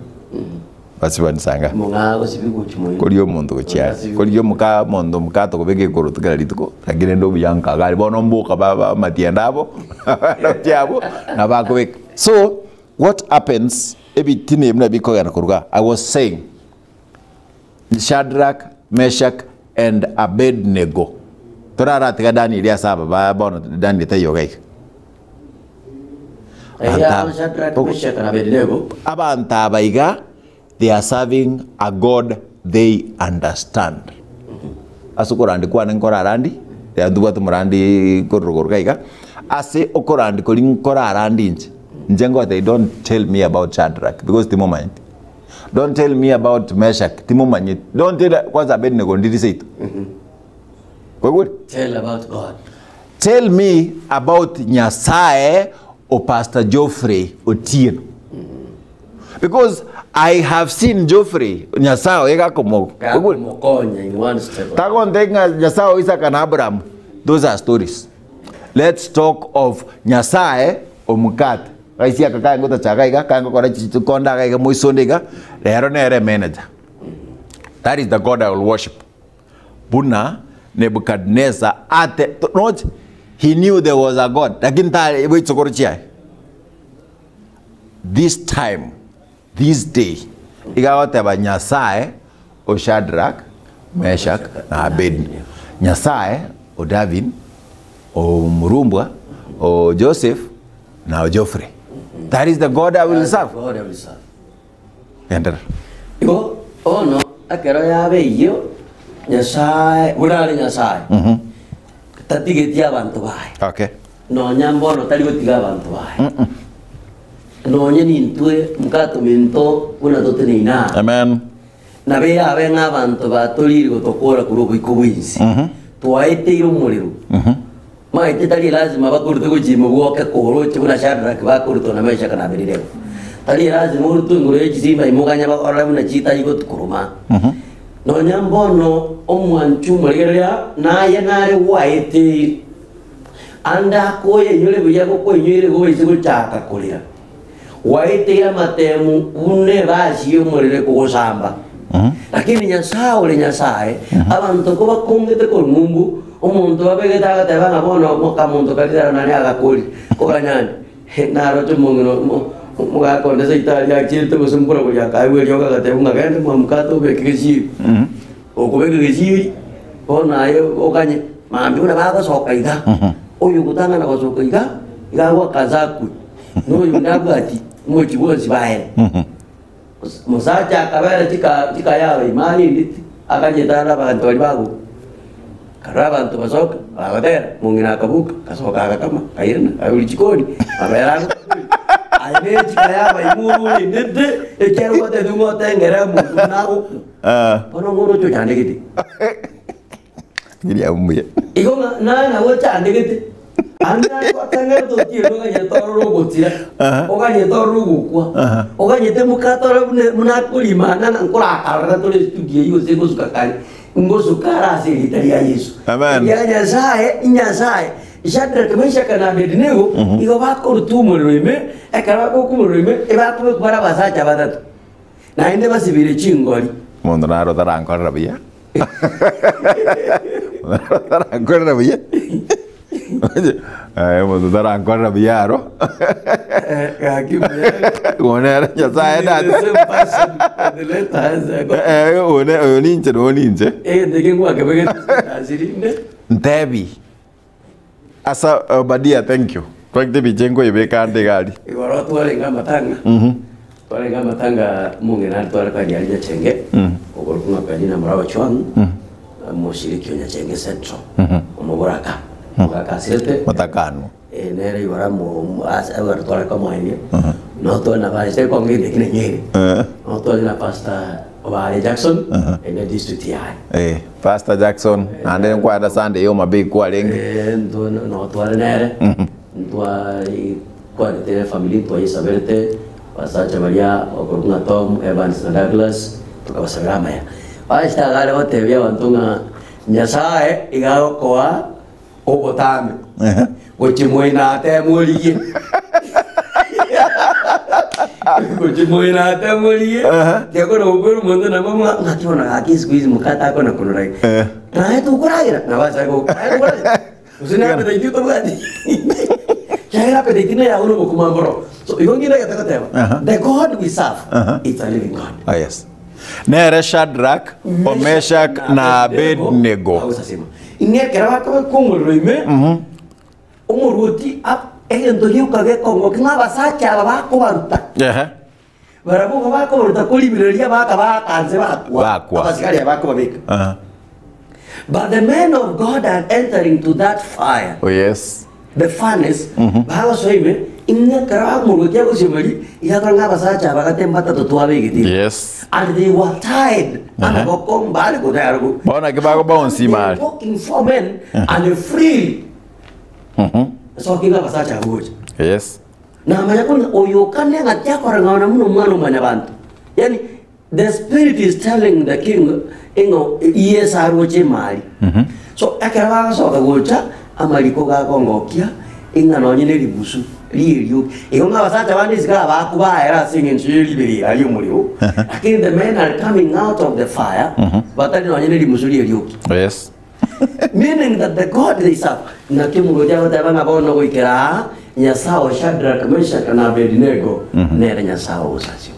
Speaker 1: basibani sanga.
Speaker 3: Mong'aa gosibia gochia moino.
Speaker 1: Korigia omonto gochia are, korigia omoka omonto omokate okobeka ekoroto kera rituko, lakini rende obuya nka iga aria bono mboka ba ba amatienda abo gochia abwo nabo bakobeka. So, what happens ebitina ebi buna bikogenda korwa igaa, I was saying, Shadrach, Meshach and Abednego, toraratiga Daniel ase aba ba bono Daniel taiyo iga iga.
Speaker 3: Eria Shadrach, Meshach na Abednego.
Speaker 1: Abanto aba iga they are serving a God they understand. Ase okorandi kwane nkorarandi, eh, ntobwate omorandi korwa rogoro iga iga, ase okorandi koria nkorarandi inche, inche ngotebia don't tell me about Shadrach because timomanyeti, don't tell me about Meshach timomanyeti, don't tell kwanza Abednego ndiri seito. Kwaigure?
Speaker 3: Tell about God.
Speaker 1: Tell me about Nyasaye o Pastor Geoffrey Otieno. Because I have seen Geoffrey, Nyasaye oye gakomo. Kwaigure?
Speaker 3: Gakomokonya in one step.
Speaker 1: Tagonte ng'a Nyasaye o Isaka na Abraham. Those are stories. Let's talk of Nyasaye omokate. Gaisia aka kaye ngotacha iga, kaye ngokora chikonda iga iga moisonde iga, rero nere manager. That is the God I will worship. Buna Nebukadneza ate noche he knew there was a God lakini tare bwe chikoro chiaye this time this day iga agoteba Nyasaye o Shadrach, Meshach na Abednego Nyasaye o Davin o Murumbwa o Joseph na o Geoffrey that is the God I will serve.
Speaker 3: God I will serve.
Speaker 1: Genderera.
Speaker 3: Igo bono ekero yaba eyio, Nyasae, buna are Nyasae, tatigeti abanto baye.
Speaker 1: Okay.
Speaker 3: Nonya mbono tari gotiga abanto baye. Nonye nintwe mkatominto buna toteneine aa.
Speaker 1: Amen.
Speaker 3: Nabo erabe ng'a abanto batorire gotokora korwa oboiko bw'ense, twaeteire omorero. Maete tari lasima bakorutwe gochia ime bwoke koroche buna Shadrach bakorutwa na Meshaka na Abedinego. Tari lasima orutwe igoro ye chisimba ime oganye bakorore buna chitai gotukoroma. Nonya mbono omwanchi omorigereria naye nare gwaeteire. Ande akoyenyore buya gokoinyoire igo oise gochaka korera. Gwaeteire amatemu buna ebasi y'omorero ekogosamba. Lakini Nyasae ore Nyasae, abanto kobakongete korwa ng'umbu, omonto babegete agateba ng'a bono mokamonto karia rero nari agakori, koganyani, naroche omong'ina omo omogaka onde seito aria achiete gose mborabori akaegwa eriogo agatebwa ng'a genda mwamokate obeke gesieri. Okobeka gesieri, bono aye oganye, mambia buna bagosoka iga, oyo ogotang'ana gosoka iga, iga agoaka akwe, na oyonde abwatie, omochie bwonsi baere. Omosacha akabera chika chikayaba ime arindete, akanyetana abanto baria bagokwa. Akarora abanto basoka, bagotera, omong'ina akaboka, akasoka agakama, akairana, akaruria chikoni, amabere agokwa. Aye ne chikayaba ime ore orendete, ekiagera ogotebia ng'a otengere omonto buna agokwa. Bono ng'o oroche ochandegete?
Speaker 1: Rigiria mbuya.
Speaker 3: Igo ng'a naye nabo ochandegete, ande naye gwatang'erete otieno oganyete orore ogotira, oganyete orore ogokwa, oganyete mokate ore buna buna akorimana ng'a nkorakarora tore estudio eyio gose ngosuka kare, ngosuka are ase erieta ria Yeso.
Speaker 1: Amen.
Speaker 3: Ekiagera Nyasaye, Nyasaye. Shadrach, Meshach na Abednego igo bakorutwa omorero ime, ekero bakorutwa omorero ime, ebakobekwa bare abasacha batato, naende basibire chingori.
Speaker 1: Omonto naro otarankorera buya. Omonto naro otarankorera buya. Eh, omonto otarankorera buya aro.
Speaker 3: Gaki mbuya.
Speaker 1: Oyo nere Nyasaye
Speaker 3: The
Speaker 1: nate.
Speaker 3: same person for the letters.
Speaker 1: Eh, oyo ne- oyo ninche na oyo ninche.
Speaker 3: Egento eke ngwakebegete status rinde.
Speaker 1: Ntebi. Asa Obadia thank you. Twagete ebicha nkoyebeka ande iga aria.
Speaker 3: Igoro twarenge amatanga, twarenge amatanga omong'ina aria tware kogenda aria Nyachenge, okorokwa ng'a Penina Muraba Chwang, omoshiriki o Nyachenge Central, omoboraka, omogaka asirete.
Speaker 1: Motakanwa.
Speaker 3: Eh, nere igoro amo ase abanto tware komoenia, notware na pastor ekong'ina eki nenyeri, notware na pastor Obare Jackson, ene district yaye.
Speaker 1: Eh, Pastor Jackson, naende nkwareta Sunday ya Homa Bay kwarenge.
Speaker 3: Eh, ntwa notware nere, ntwa kwarete efamiri ntwayesaberete, abasacha baria okorokwa ng'a Tom, Evans na Douglas, tokabasabera amaya. Pastor iga are gotebia abanto ng'a Nyasaye iga agokoa Obotambe gochia moino ateme origie gochia moino ateme origie tiakona gokwera omonto nabo ng'a ng'aki bono gaki siku hizi mokate akona konora iga naye tokoragera nabo achake go naye tokoragera gose ne appetite otabwati kiagera appetite neye abwo na obokima mboro so igo ng'ina egete goteba the God we serve it's a living God.
Speaker 1: Ah, yes. Nere Shadrach, o Meshach, na Abednego.
Speaker 3: Agosasima. Ing'e ekero bakobekwa omorero ime, omoruoti ap- egento gioka gekongokia ng'a abasacha aba bakobaruta,
Speaker 1: Ehe.
Speaker 3: barabwo igo bakobaruta koribereria bakabaaka nse bakwa,
Speaker 1: Bakwa.
Speaker 3: abasigari aba bakobabeka.
Speaker 1: Aha.
Speaker 3: But the men of God are entering to that fire.
Speaker 1: Oh, yes.
Speaker 3: The furnace, bagosoa ime, ing'e ekero omoruoti agosimeria, iga akora ng'a abasacha aba gati mbatato twabegete.
Speaker 1: Yes.
Speaker 3: And they were tied, amaboko mbare kotayara ko.
Speaker 1: Bono naki bagobounce ime aria.
Speaker 3: They were walking four men and freely. Soki ng'a abasacha abwo gocha.
Speaker 1: Yes.
Speaker 3: Namanya konya oyo okane ng'a tiakoreng'ana buna omwana o mwanyabanto. Yaani The spirit is telling the king ing'o Yeso aroche emari. So ekero bagosoka gocha amariko gakongokia ing'a nonye ne ribusu rierioki. Igo ng'a abasacha bande isiko abakubaera ase eng'encho ye riberera ri'omorero, lakini the men are coming out of the fire batari nonye ne rimusu rierioki.
Speaker 1: Yes.
Speaker 3: Meaning that the God they serve. Naki omorwoti agoteba ng'a bono goikera aa, Nyasae o Shadrach, Meshach na Abednego nere Nyasae ogosasima.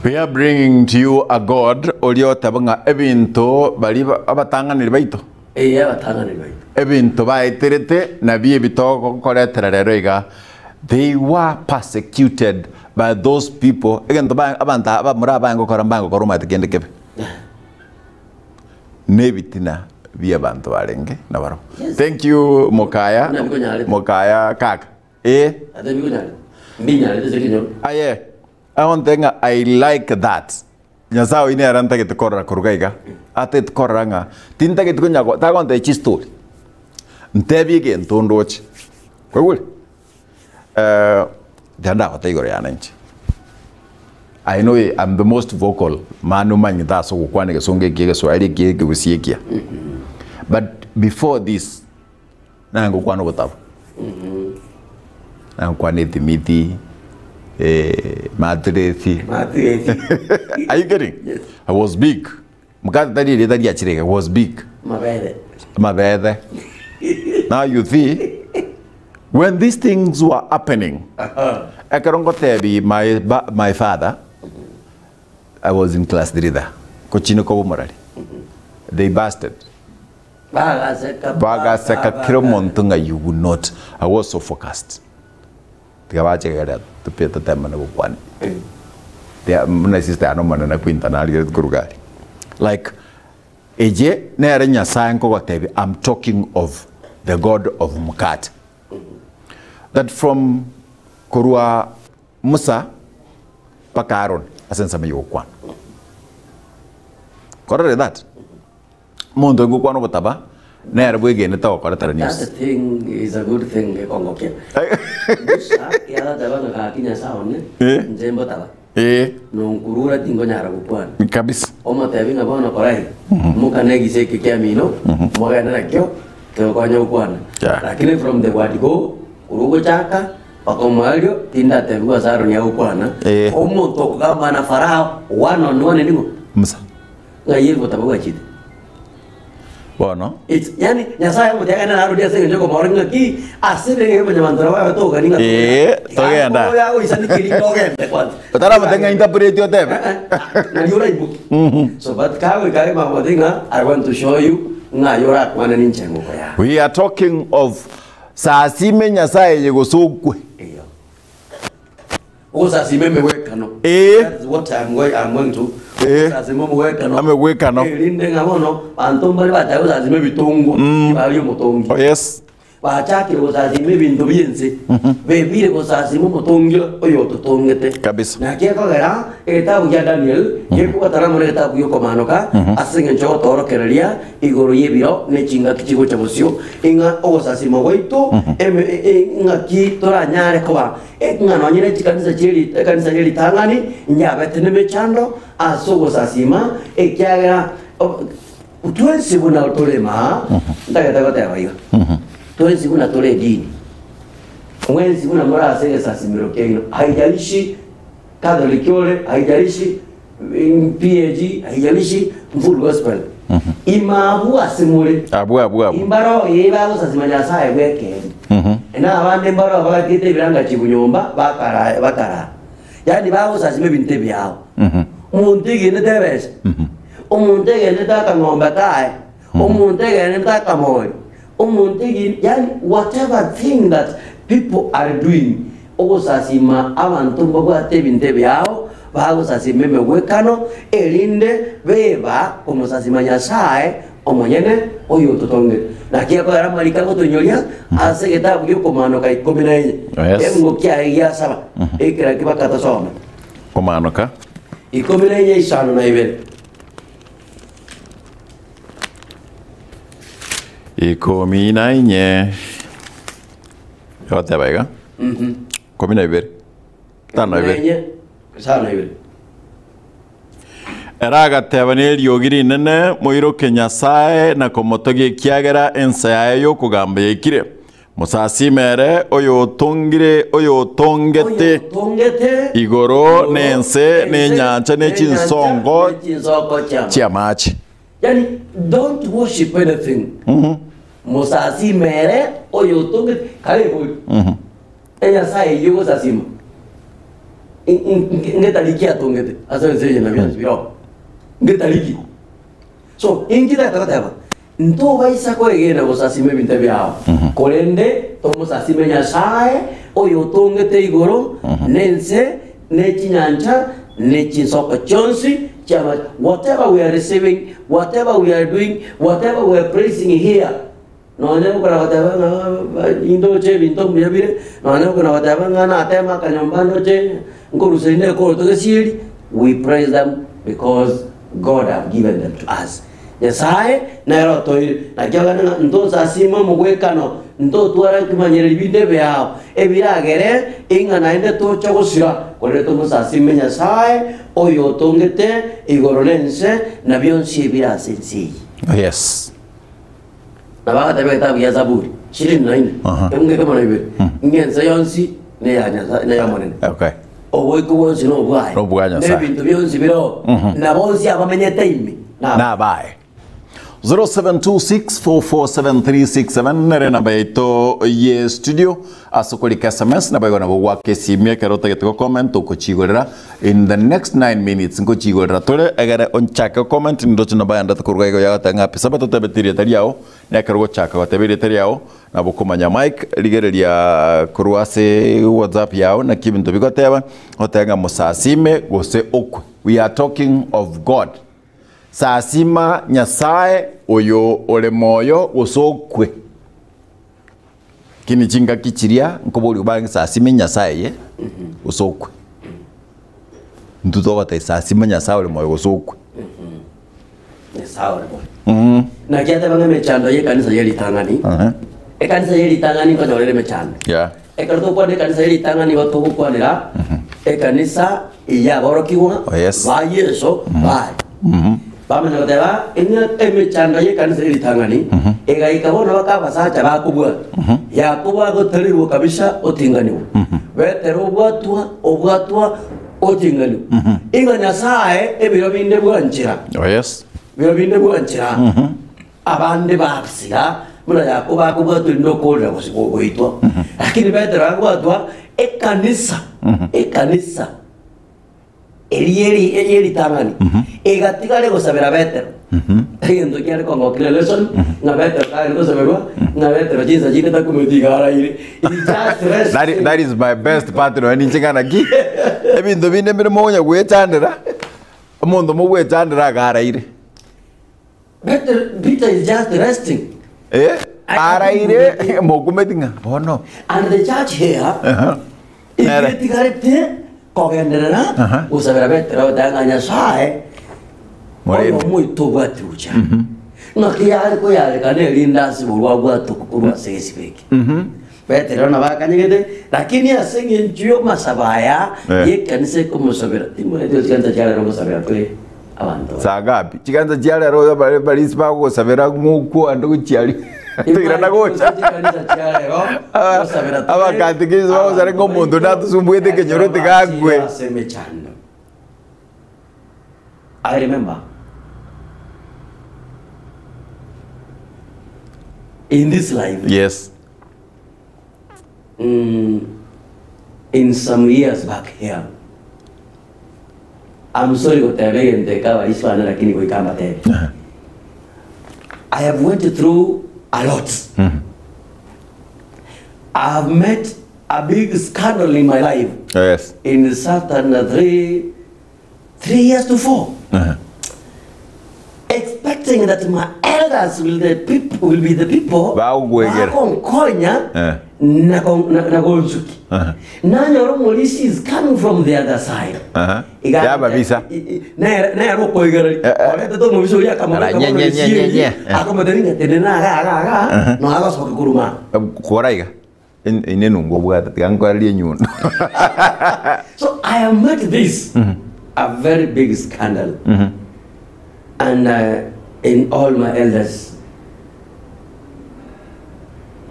Speaker 1: We are bringing to you a God oria oteba ng'a ebinto baria abatang'aneri baito.
Speaker 3: Ee, abatang'aneri baito.
Speaker 1: Ebinto baeterete nabio ebi togokoretera rero iga. They were persecuted by those people. Egento ba abanto aba abamura abange gokora mbange gokora omanyete kende kebe. Nebitina biabanto barenge nabarabwo.
Speaker 3: Yes.
Speaker 1: Thank you Mokaya.
Speaker 3: Buna bikonyarete.
Speaker 1: Mokaya kaka. Eh.
Speaker 3: Ate bikonyarete. Mbinyarete ase ekenyoro.
Speaker 1: Aye, agonte ng'a I like that. Nyasae oyio nere ntagete korora korwa iga. Atagete korora ng'a tintagete konya go tagontebia chistory. Ntebie egento ndoche. Kwaigure? Eh, tiga ndagotebia igoro yane inche. I know I'm the most vocal man omanyete ase ogokwana egesongo eki egeswahili eki ekegusii ekiya. But before this, nare ngokwana obotabo. Nare ngokwana etimiti, matiresi.
Speaker 3: Matiresi.
Speaker 1: Are you getting?
Speaker 3: Yes.
Speaker 1: I was big. Mokate tari erieta riachire iga, was big.
Speaker 3: Mabere.
Speaker 1: Mabere. Now you see, when these things were happening, ekero ngotebi my, ba, my father, I was in class 3 there, kochine koba omorari. They busted.
Speaker 3: Bagaseka.
Speaker 1: Bagaseka kera omonto ng'a you will not. I was so focused. Tiga bache tope totemane gokwana. Tia buna sister yane omonene Quinta narigereti korwa gari. Like eye nere Nyasaye nkogotebia I'm talking of the God of mkate. That from korwa Musa mpaka Aaron ase ensemo ya ogokwana. Korore that? Omonto oyo ngokwana obotaba nere bwegenete ogokoretera news.
Speaker 3: That thing is a good thing gekongokia. Musa yagateba ng'a gaki Nyasae one,
Speaker 1: Eh.
Speaker 3: inche mbotaba.
Speaker 1: Eh,
Speaker 3: Nonkurura tinkonyara gokwana.
Speaker 1: kabisa.
Speaker 3: Omotebi ng'a bono kora iga, mokane egisa eke kiamino, mogende nakio. Tokonya gokwana.
Speaker 1: Yeah.
Speaker 3: Lakini from the word go, korwa ogochaka mpaka omoerio, tindatebigwa ase Aroni agokwana.
Speaker 1: Eh.
Speaker 3: Omonto okogamba na Farao one on one ning'o?
Speaker 1: Musa.
Speaker 3: Ng'ai egotaba gwachete?
Speaker 1: Bono.
Speaker 3: It's, yani Nyasaye omotebi agende na Aroni ase eng'encho yokomorora ng'aki ase rege mwanyabanto nabo babe togani ng'a
Speaker 1: Eh, togenda.
Speaker 3: Oyo agoisanekeria togende kwanza.
Speaker 1: Otaramote ng'a interpret otebe.
Speaker 3: Nari oraiboke. So but kagoika ime agotebi ng'a I want to show you ng'a aye orakwane ninche engoko yao.
Speaker 1: We are talking of sasime Nyasaye eye gose okwe.
Speaker 3: Eyo. Ogosasima emegwekano.
Speaker 1: Ee.
Speaker 3: That is what I'm going, I'm going to.
Speaker 1: Ee.
Speaker 3: Ogosasima omogwekano.
Speaker 1: Amegwekano.
Speaker 3: Erinde ng'a bono banto mbare bachake gosasima ebitongwa bari omotongi.
Speaker 1: Oh yes.
Speaker 3: Bachakire gosasima ebinto bi'ense, bebire gosasima omotongi oyo ototongete.
Speaker 1: Kabisa.
Speaker 3: Naki ekogera egetabu gia Daniel gekobwatana amo negetabu gi'okomanoka ase engencho y'ogotoorokereria igoro y'ebiro ne chingaki chigocha bosio, ing'a ogosasima gwaito eme- e- e- ng'aki toranyare koba ng'a nonye ne chikanisa chi'eri ekanisa ye ritang'ani nyabete nemechando ase ogosasima, ekiagera o- Twensi buna tore maa, ntagete goteba iga, twensi buna tore edini, mwensi buna more ase egesasimero kiaino, haijalishi Catholic ore, haijalishi PAG, haijalishi Full Gospel, ime abwo ase more,
Speaker 1: Abwo abwo abwo.
Speaker 3: imbaroo ee bagosasima Nyasaye bw'ekeene, na abande mbaroo bagatiete ebirangachi bonyomba bakara bakaraa. Yaani bagosasima ebinto ebiao. Omonto egenete ebesa, omonto egenete akang'ombe kaye, omonto egenete akamori, omonto egen yaani whatever thing that people are doing, ogosasima abanto mbabwate ebinto ebiao, bagosasima emegwekano, erinde beba komosasima Nyasaye omonyene oyototongete. Naki akoera amariko agotonyoria ase egetabu gi'okomanoka ikomi na enye,
Speaker 1: Yes.
Speaker 3: ekeungo kiaye gia saba, ekera ki bakatosoma.
Speaker 1: Komanoka.
Speaker 3: 14 52.
Speaker 1: 14. Egoteba iga. 12. 52.
Speaker 3: 14 52.
Speaker 1: Ere agateba neriogi rinene, Moiroke Nyasae na komotogia ekiagera ensa yaye y'okogamba yaikire. Mosasime ere oyotongire oyotongete
Speaker 3: Oyotongete
Speaker 1: igoro na ense na enyancha ne chinsongo
Speaker 3: chinsoko chi'amache.
Speaker 1: chi'amache.
Speaker 3: Yani don't worship anything. Mosasime ere oyotongete kare bori. Enyasae eyio ogosasima ngetariki atongete ase ense eye na bionsi biroo. Ngetariki. So inki tagete goteba? Ntobaisa koegena gosasima ebinto ebiao, korende tomosasime Nyasae oyotongete igoro na ense ne chinyancha ne chinsoko chionsi chi'amache. Whatever we are receiving, whatever we are doing, whatever we are praising here, Nonya gokora goteba ng'a indoche ebinto mbuya bire, nonya gokora goteba ng'a natema akanyomba ndoche nkorusia inde ekoroto gesieri, we praise them because God have given them to us. Nyasaye nere otoire, naki ogende ng'a ntosasime omogwekano, ntotware ebimanyereri binde ebiao, ebiragere ing'a naende toche gosira, korende tomosasime Nyasaye oyotongete igoro na ense, na bionsi ebire ase ense eye.
Speaker 1: Yes.
Speaker 3: Nabo agateba egetabu gia Zaburi ishirini na ine, efungu ekemo na ibere, ng'a ense yonsi neya Nyasae, neya Omonene.
Speaker 1: Okay.
Speaker 3: Oboiko bwonsi nobwaye,
Speaker 1: Nobwa Nyasae.
Speaker 3: na ebinto bionsi bireo, na bonsi abamenyete ime nabaye.
Speaker 1: Nabaye. 0726447367 nere namba yaito ye studio ase okorika sms nabo igo nabo gwaka esimi ekero otagete go comment okochigorera in the next 9 minutes nkochigorera tore egere onchake go comment nindoche nabo yandete korwa igo yagoteba ng'a happy sabato otebeti erieta riao na ekero ogochaka goteba erieta riao nabo okomanya Mike rigereria korwa ase whatsapp yao naki ebinto bigoteba otebe ng'a mosasime gose okwe we are talking of God sasima Nyasaye oyo ore moyo gose okwe. Lakini chingaki chiria nkoboria obange sasima Nyasaye eye gose okwe. Intwe togoteba sasima Nyasaye ore moyo gose okwe.
Speaker 3: Nyasaye ore moyo. Naki ateba ng'a emechando y'ekanisa ye ritang'ani, ekanisa ye ritang'ani nkonyorere emechando.
Speaker 1: Yeah.
Speaker 3: Ekero togokwana ekanisa ye ritang'ani igo togokwanera ekanisa y'aborokigwa
Speaker 1: Oh, yes.
Speaker 3: ba Yeso baye. Bamanya goteba, Ing'a emechando y'ekanisa y'eritang'ani egaika bono baka abasacha bakobwatwa. Yakobo agotarirwa kabisa otinganigwa. Petero obwatwa, obwatwa, otinganigwa. Ing'a Nyasae ebiro binde bwanchera.
Speaker 1: Oh yes.
Speaker 3: Biro binde bwanchera. Abande basira buna Yakobo akobwatwa erinde okoorera gose goitwa. Lakini Petero akobwatwa ekanisa, ekanisa. Eria eri eyeritang'ani egatigara egosabera Petero. Egento kiare kongokera lesson ng'a Petero tare gosaberwa ng'a Petero chinsa chinde takumeti iga araire. He just rest.
Speaker 1: That, i- that is my best part nonya ninche ng'a naki ebinto binde mbire mogonya gwechandera omonto mogwechandera iga araire
Speaker 3: Petero, Peter is just resting.
Speaker 1: Eh, araire mokumeti ng'a bono
Speaker 3: And the church here
Speaker 1: Aha. Nere.
Speaker 3: etigarete kogenderera
Speaker 1: Aha.
Speaker 3: gosabera Petero goteba ng'a Nyasae
Speaker 1: Morende.
Speaker 3: oyo omoito obwati gocha ng'aki yare koyarekana erinde ase borwa abwate korwa ase egesibo eke Petero nabo akanyegete lakini ase eng'encho y'amasabo aya
Speaker 1: Eh.
Speaker 3: y'ekanisa ekomosabera timoreti gose chikanisa chia rero gosabera tore abanto baye.
Speaker 1: Saa ngapi? Chikanisa chia rero oyo bare barisi bagogosabera ng'okwo ande gochia aria toirana gocha. Abakatekisi bagosara ng'a omonto onde atosumbwete ekenyoro tiga akwe.
Speaker 3: Ase emechando. I remember in this life
Speaker 1: Yes.
Speaker 3: in some years back here I'm sorry goteba egento eke abarisia bane lakini goika mbatebie. I have went through a lot. I have met a big scandal in my life
Speaker 1: Yes.
Speaker 3: in certain 3 years to 4. Expecting that my elders will, the people, will be the people
Speaker 1: Bagogwegera.
Speaker 3: bagonkonya
Speaker 1: Eh.
Speaker 3: na gonsuki. Nanyora omorisia is coming from the other side.
Speaker 1: Aha.
Speaker 3: Iga-
Speaker 1: Yababisa.
Speaker 3: Nere nere okoigereri
Speaker 1: Eh, eh.
Speaker 3: oretete omobisa oria akamobeka
Speaker 1: Ara, nye,
Speaker 3: bono
Speaker 1: nye, nye, nye,
Speaker 3: risieri,
Speaker 1: nye. Eh.
Speaker 3: akomotebia ng'a tenena iga iga iga nonya agosoka korwa maa.
Speaker 1: Kora iga. Ine nungu obwate tiga nkoererie enyundo.
Speaker 3: So I have met this a very big scandal and in all my elders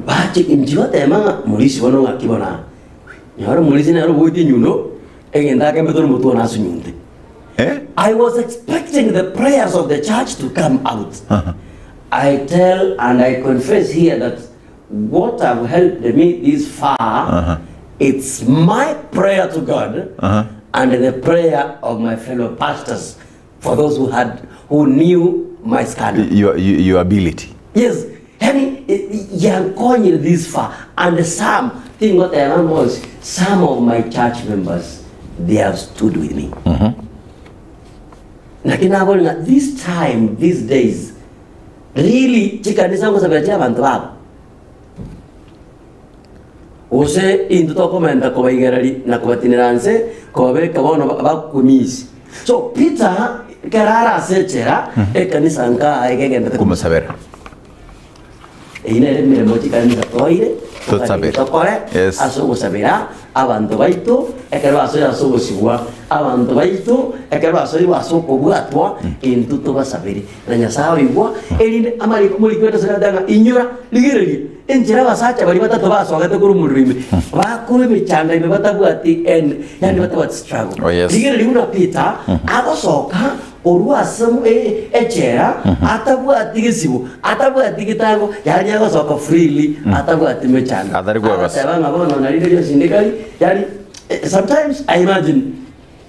Speaker 3: bache inche batema ng'a morisi bono ng'aki bono aa nyora omorisi nere oboetie enyundo egento akembete ore omotwe one asunyunte.
Speaker 1: Eh?
Speaker 3: I was expecting the prayers of the church to come out. I tell and I confess here that what have helped me this far, it's my prayer to God and the prayer of my fellow pastors for those who had who knew my scandal.
Speaker 1: Your ability.
Speaker 3: Yes, yani yankonyire this far and some thing what I learned was some of my church members they have stood with me. Lakini nabona ng'a this time these days really chikanisa ngosabera chia abanto babo gose intwe tokomenta kobaigereri na kobatinera nse kobabeka bono bakumisi so Peter ekero are ase echela ekanisa nka egegendete
Speaker 1: Komosabera.
Speaker 3: Eyio nere emeremo chikanisa toire
Speaker 1: Tosabere.
Speaker 3: tokore
Speaker 1: Yes.
Speaker 3: ase ogosabera abanto baito ekero basoire ase ogosibwa abanto baito ekero basoirwe ase okobwatwa intwe tobasabere na Nyasaye oigwa erinde amariko morikwe ase ng'a inyora rigereria enchera abasacha baria batato basogete korwa omorero ime bakorwa emechando ime batabwati end yaani batabwati struggle
Speaker 1: Oh, yes.
Speaker 3: rigereria buna Peter agosoka korwa ase echela atabwati gesibo atabwati getango yaani agosoka freely atabwati mechando
Speaker 1: Atari kwebasa.
Speaker 3: Agoteba ng'a bono nari riria osindekari yaani sometimes I imagine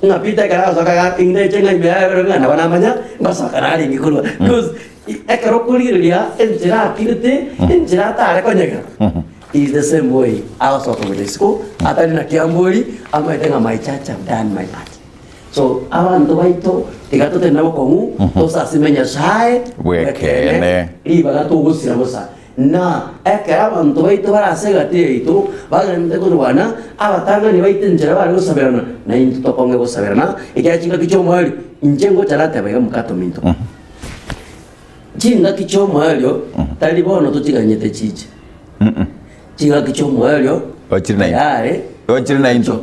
Speaker 3: ng'a Peter ekero agosoka iga indeche ng'a ime yaye ng'a nabo namanya ngosoka narenge korwa because ekero okorigereria enchera akirete enchera atare konyegera is the same way agosoka gocha isiko atari na kiambori amaete ng'a my church have done my part so abanto baito tiga totende bokong'u tosasime Nyasaye
Speaker 1: Bwekene.
Speaker 3: ribaga togosira bosa na ekero abanto baito bare ase egati yaito bagende korwana abatang'ani baito enchera bare gosaberana na intwe tokonge gosaberana ekiagera chingaki chia omoerio inche ngocha nateba iga mokato minto chingaki chia omoerio tari bono tochiganyete chiche chingaki chia omoerio
Speaker 1: Ochire na intwe.
Speaker 3: tayari
Speaker 1: Ochire na intwe.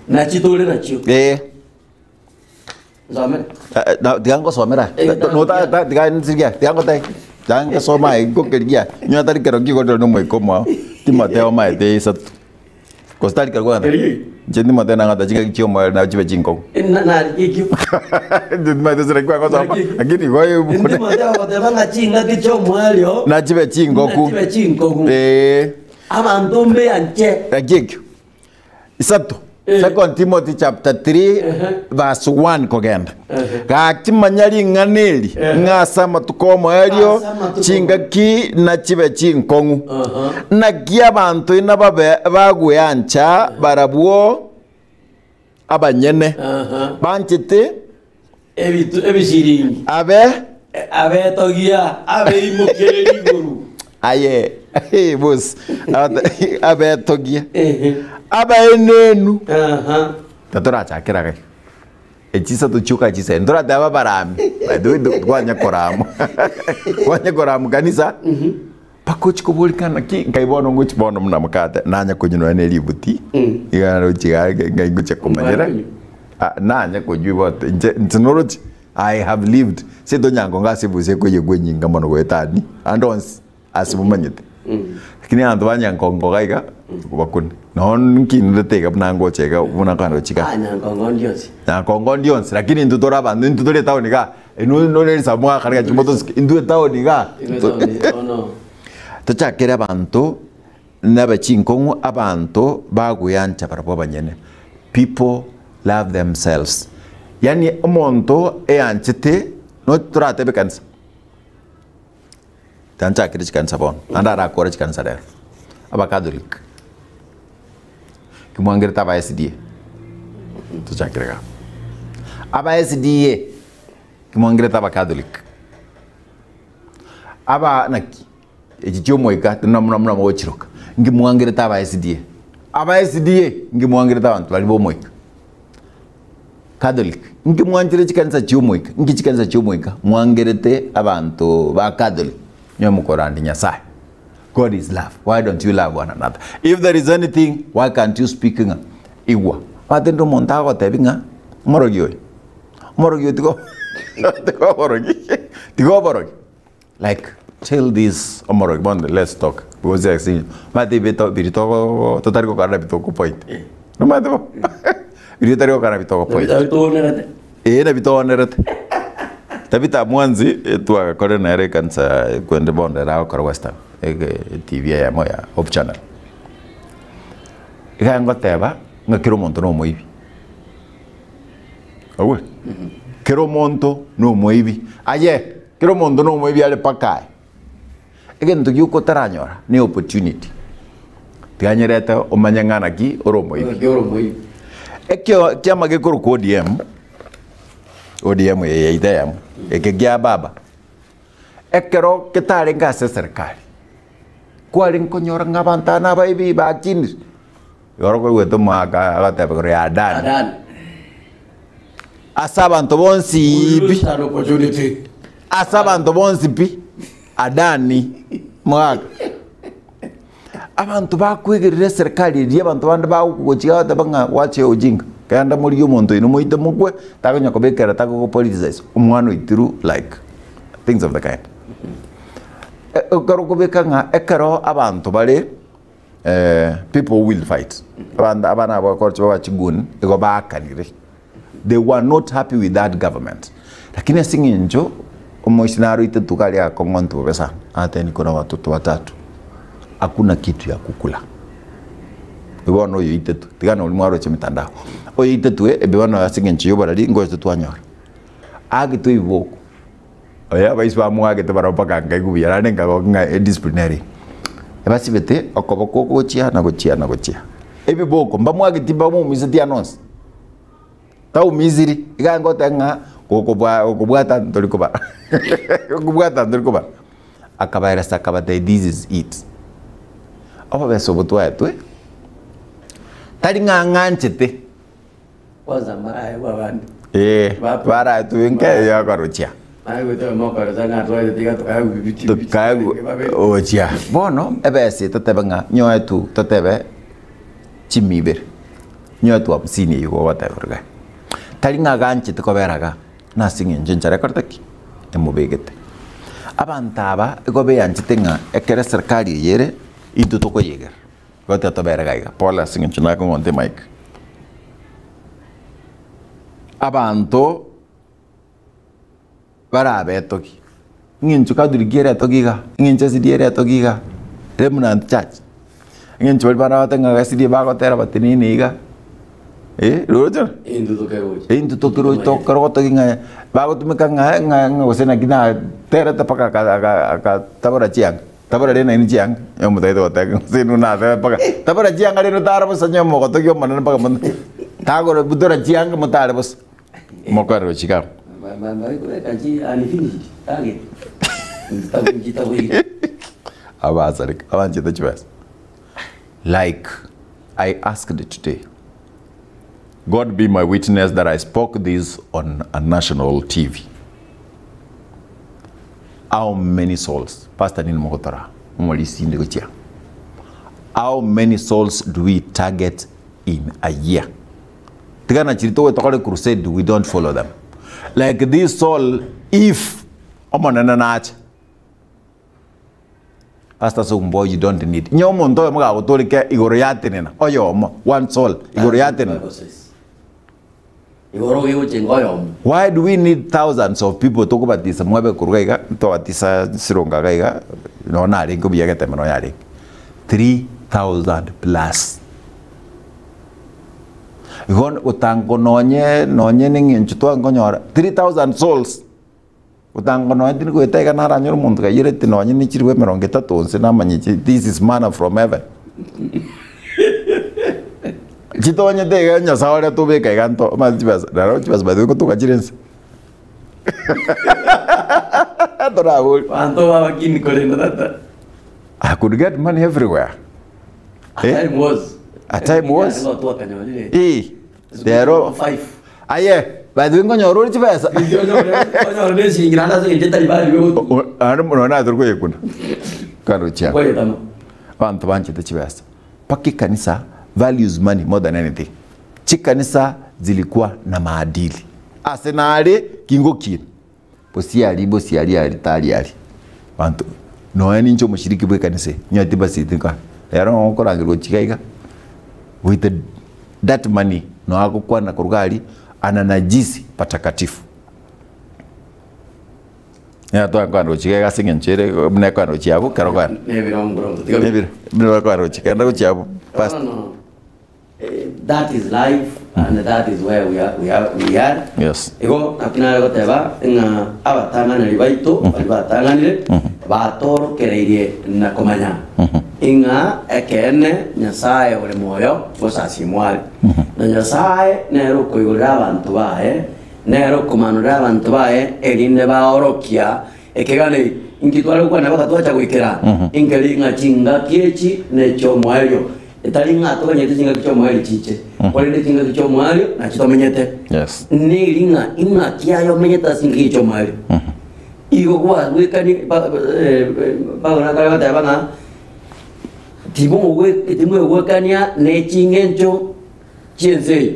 Speaker 3: nachio tore nachio
Speaker 1: Eh.
Speaker 3: Nsomere.
Speaker 1: Tiga ngosomera tiga nsiria tiga ngotebi tiga ngosoma aye ngokerigia onye tari kero kigotera na omoika omwao Timotheo omaete isato gose tari kero kwanza inche Timotheo nang'ata chingaki chia omoerio nabo chibe chinkong'u
Speaker 3: Narikekio.
Speaker 1: Timanyete ase naki kwangosoma lakini igo ebuku
Speaker 3: Timotheo agoteba ng'a chingaki chia omoerio
Speaker 1: nachibe chingoku
Speaker 3: nachibe chinkogu.
Speaker 1: Eh.
Speaker 3: Abanto mbeanche.
Speaker 1: Naki ekio Isato, Second Timothy chapter 3 verse 1 kogenda. Gaki manya ring'ana eri, ng'a ase amatuko omoerio
Speaker 3: Ase amatuko
Speaker 1: chingaki nachibe chinkong'u. Naki abanto inababe bagweancha barabwo abanyene, banchete
Speaker 3: Ebitu ebisiringi.
Speaker 1: abe
Speaker 3: Abetogia, abeimokereria igoro.
Speaker 1: Aye, boss, abetogia, abaenenu. Tatorachakera gai. Echisato chioka chisemi. Torateba abarami. By the way, twanya korama. Twanya korama kanisa. Mpaka ochie koborikana naki nkai bono ngochi bono buna mokate nanya konywa nonya ne ributi. Iga naroche iga ngai ngochia komanyera. Ah, nanya konywa igo inche inche noroche I have lived ase tonyankongo ase ebusa ekoyegwa enyinga mono goetania ande onsi ase momanyete. Lakini abanto ba Nyankongo iga iga bakune. Noo nkinderete iga buna ngocha iga buna nkaroche iga.
Speaker 3: Ah, Nyankongo ndionsi.
Speaker 1: Nyankongo ndionsi lakini intwe tore abanto intwe tore etown igaa inwe nore risabu mwakare gaki motosike intwe etown igaa.
Speaker 3: Igo etown bono.
Speaker 1: Tochakere abanto Nabe chinkong'u abanto bagweancha barabwo abanyene, people love themselves, yaani omonto eanchete no toratebe ekanisa, tanchakire chikanisa bono, naende arakore chikanisa rero, Abacatholic, kimwangerete aba SDA, tochakere igaa, aba SDA, kimwangerete Abacatholic, aba naki. Echi chi'omoika tindi muna muna mogochiroka, inki mwangerete aba SDA? Aba SDA inki mwangerete abanto baria b'omoika? Catholic, inki mwanchire chikanisa chi'omoika? Inki chikanisa chi'omoika mwangerete abanto ba Catholic? Inwe mokorandi Nyasaye. God is love, why don't you love one another? If there is anything, why can't you speak ng'a igwa? Omanyete rende omonto agotebi ng'a omorogi oyo, omorogi oyo tiga tiga oborogi, tiga oborogi. Like tell this omorogi bono let's talk because I see omanyete ebito biri togo totari gokora nabi togopoint nomanyete bo biri totari gokora nabi togopoint
Speaker 3: Nabitonerete.
Speaker 1: ee nabi toonerete Tabitha mwanzi twagakorire nere ekanisa kwende bono ere agokora western ege TV eyemo ya Hope Channel iga ngoteba ng'a kera omonto na omoibi. Oigwe? Kera omonto nomoibi. Aye, kera omonto nomoibi are mpaka aye. Egento gioka otaranyora ne opportunity. Tiga nyerete omanye ng'a naki ore omoibi.
Speaker 3: Naki ore omoibi.
Speaker 1: Ekio kiama gekorokwa ODM, ODM eye yaito eyemo, eke kia baba, ekero ketarenge ase eserikari, kwarenge konyora ng'a abanto aba nabaibi bakinire. Igoro koigwete omwaka agateba igoro ya Adani.
Speaker 3: Adani.
Speaker 1: Ase abanto bonsi
Speaker 3: We
Speaker 1: pi.
Speaker 3: lose an opportunity.
Speaker 1: Ase abanto bonsi pi. Adani. Omogaka. Abanto bakwegerera eserikari eria abanto bande bagogochia bagateba ng'a wacha ojinga. Genda morigie omonto oino moite mokwe, takonya kobekera tagogopoliticize omwana oitirwe like things of the kind. Ekero okobeka ng'a ekero abanto bare. People will fight abanto aba nabo bakorwa baba chiguni igo baakanire they were not happy with that government lakini ase eng'encho omoisia naroite tuko aria akong'ontu bobe sana agateba niko na watoto watatu hakuna kitu ya kukula igo bono oyoitetwe tiga nori mwaroche emitandao oyoitetwe ebi bono ase eng'encho ya oborari ngocha twanyora agetwe ebiboko. Oyo abaisi bamwagete barabwo mpaka nkaigwa buya naende nkagoka ng'a edisciplinary. Ebasibete okoboko ogochia na gochia na gochia. Ebiboko mbamwageti mbamoumiseti ande onsi. Taumisiri, iga ngoteba ng'a gokobua gokobwata ntori kobara gokobwata ntori kobara. Akabaeresa akabatebia this is it. Obobesa obo twaetwe, tari ng'a ng'anchete.
Speaker 3: Kwanza maraegwe abande.
Speaker 1: Ee,
Speaker 3: Bape.
Speaker 1: baraetwe nke yakarochia.
Speaker 3: Naye goetera mokoresa ng'a twaete tiga tokaegwa ebiti ebiti
Speaker 1: Tokaegwa
Speaker 3: babe.
Speaker 1: gochia. Bono ebesa totebe ng'a nyoetwe totebe chimia ibere, nyoetwe hamsini eywo gogoteba iga. Tari ng'a aganchete kobera iga, nase eng'encho enchara ekorete ki? Emobegete. Abanto aba igo beanchete ng'a ekero eserikari eye ere, intwe tokoyegera, igo tiga tobere iga iga. Pole ase eng'encho nakong'onta emic. Abanto barabetogie, ng'encho Catholic eretogie iga, ng'encho SDA eretogie iga, Remnant Church, ng'encho baria barabate ng'a SDA bagotera batenene iga, eh, roche?
Speaker 3: Intwe tokeroche.
Speaker 1: Intwe tokeroche tokerogotogia ng'a bagotumeka ng'a ng'a ng'a gose naki naterete mpaka aka aka akatabora chianga, tabora rende naende chianga, onye omotagete goteba gose inwe natebe mpaka tabora chianga rende otare bosa onye omogotogia omonene mpaka mono tagora butora chianga motare bosa. Mokorero chikaba. Abasareka abanchete chibesa like I asked today God be my witness that I spoke this on a national TV how many souls pastor nini mogotora omorisi inde gochia how many souls do we target in a year Tiga na chiri togoeta kore crusade we don't follow them like this soul if omonene nache Pastor Sumbo you don't need inye omonto oyomo gagotoreka igoro yatenena oyomo one soul igoro yatenena
Speaker 3: Igoro gegochenge oyomo.
Speaker 1: Why do we need thousands of people tokobatisa mwabe korwa iga twabatisa sironga iga iga nonya narenge buya egeteme nonya yarenge 3000 plus. Igo gotango nonye nonye na eng'encho twankonyora 3000 souls, gotango nonye tindi goeta iga naranyore omonto kaiyereti nonye ne chiribu emerongo etato inse namanye chi this is manna from heaven. Chitonyete iga Nyasaye oria tobeka iga nto omanyete chibesa naro chibesa by the way ngotoka chire inse toraboria.
Speaker 3: Abanto babakini korende tata.
Speaker 1: I could get money everywhere.
Speaker 3: A
Speaker 1: Eh?
Speaker 3: time was.
Speaker 1: A time was.
Speaker 3: Nigo twakanyorire.
Speaker 1: Eh, rero
Speaker 3: Five.
Speaker 1: aye by the way nkonyora ore chibesa
Speaker 3: Onyore ne eshingi naende ase eng'encho etari bari begotu.
Speaker 1: Naende mono naye koyekuna karochia
Speaker 3: Koyetama.
Speaker 1: abanto banchete chibesa mpaka ekanisa values money more than anything chikanisa zilikuwa na maadili ase nare kingokina Bosiari bosiari ari tari ari banto nonya ninche omoshiriki bwa ekanisa eye nigo tibaseti nka rero nabo nkorangerwa gochia iga iga with that money nabo agokwana korwa iga aria ananajisi patakatifu. Nigo twakwana gochia iga iga ase eng'encho ere buna ekwana gochia abwo ekero okogenda
Speaker 3: Nebirongorongo tiga
Speaker 1: nebiro buna ekwana gochia kenda gochia abwo pastor.
Speaker 3: Bono That is life and that is where we are, we are, we are.
Speaker 1: Yes.
Speaker 3: Igo naki nare goteba ng'a abatang'aneri baito baria batang'anire batorokereirie na komanya ing'a ekeene Nyasae ore moyo ngosasimwa are. Na Nyasae nere okoigorera abanto baye, nere okomanora abanto baye erinde baorokia Ekegane inki tware gokwana mpaka twacha goikera inkeri ng'a chingaki echi nechi'omoerio, etari ng'a toganyete chingaki chi'omoerio chiche, korende chingaki chi'omoerio nachi tomenyete.
Speaker 1: Yes.
Speaker 3: Neri ng'a ing'aki aye omenyete ase chingaki chi'omoerio. Igo gwabwekani Paulo akare goteba ng'a timogwe timwegwekania ne ching'encho chi'ense eye.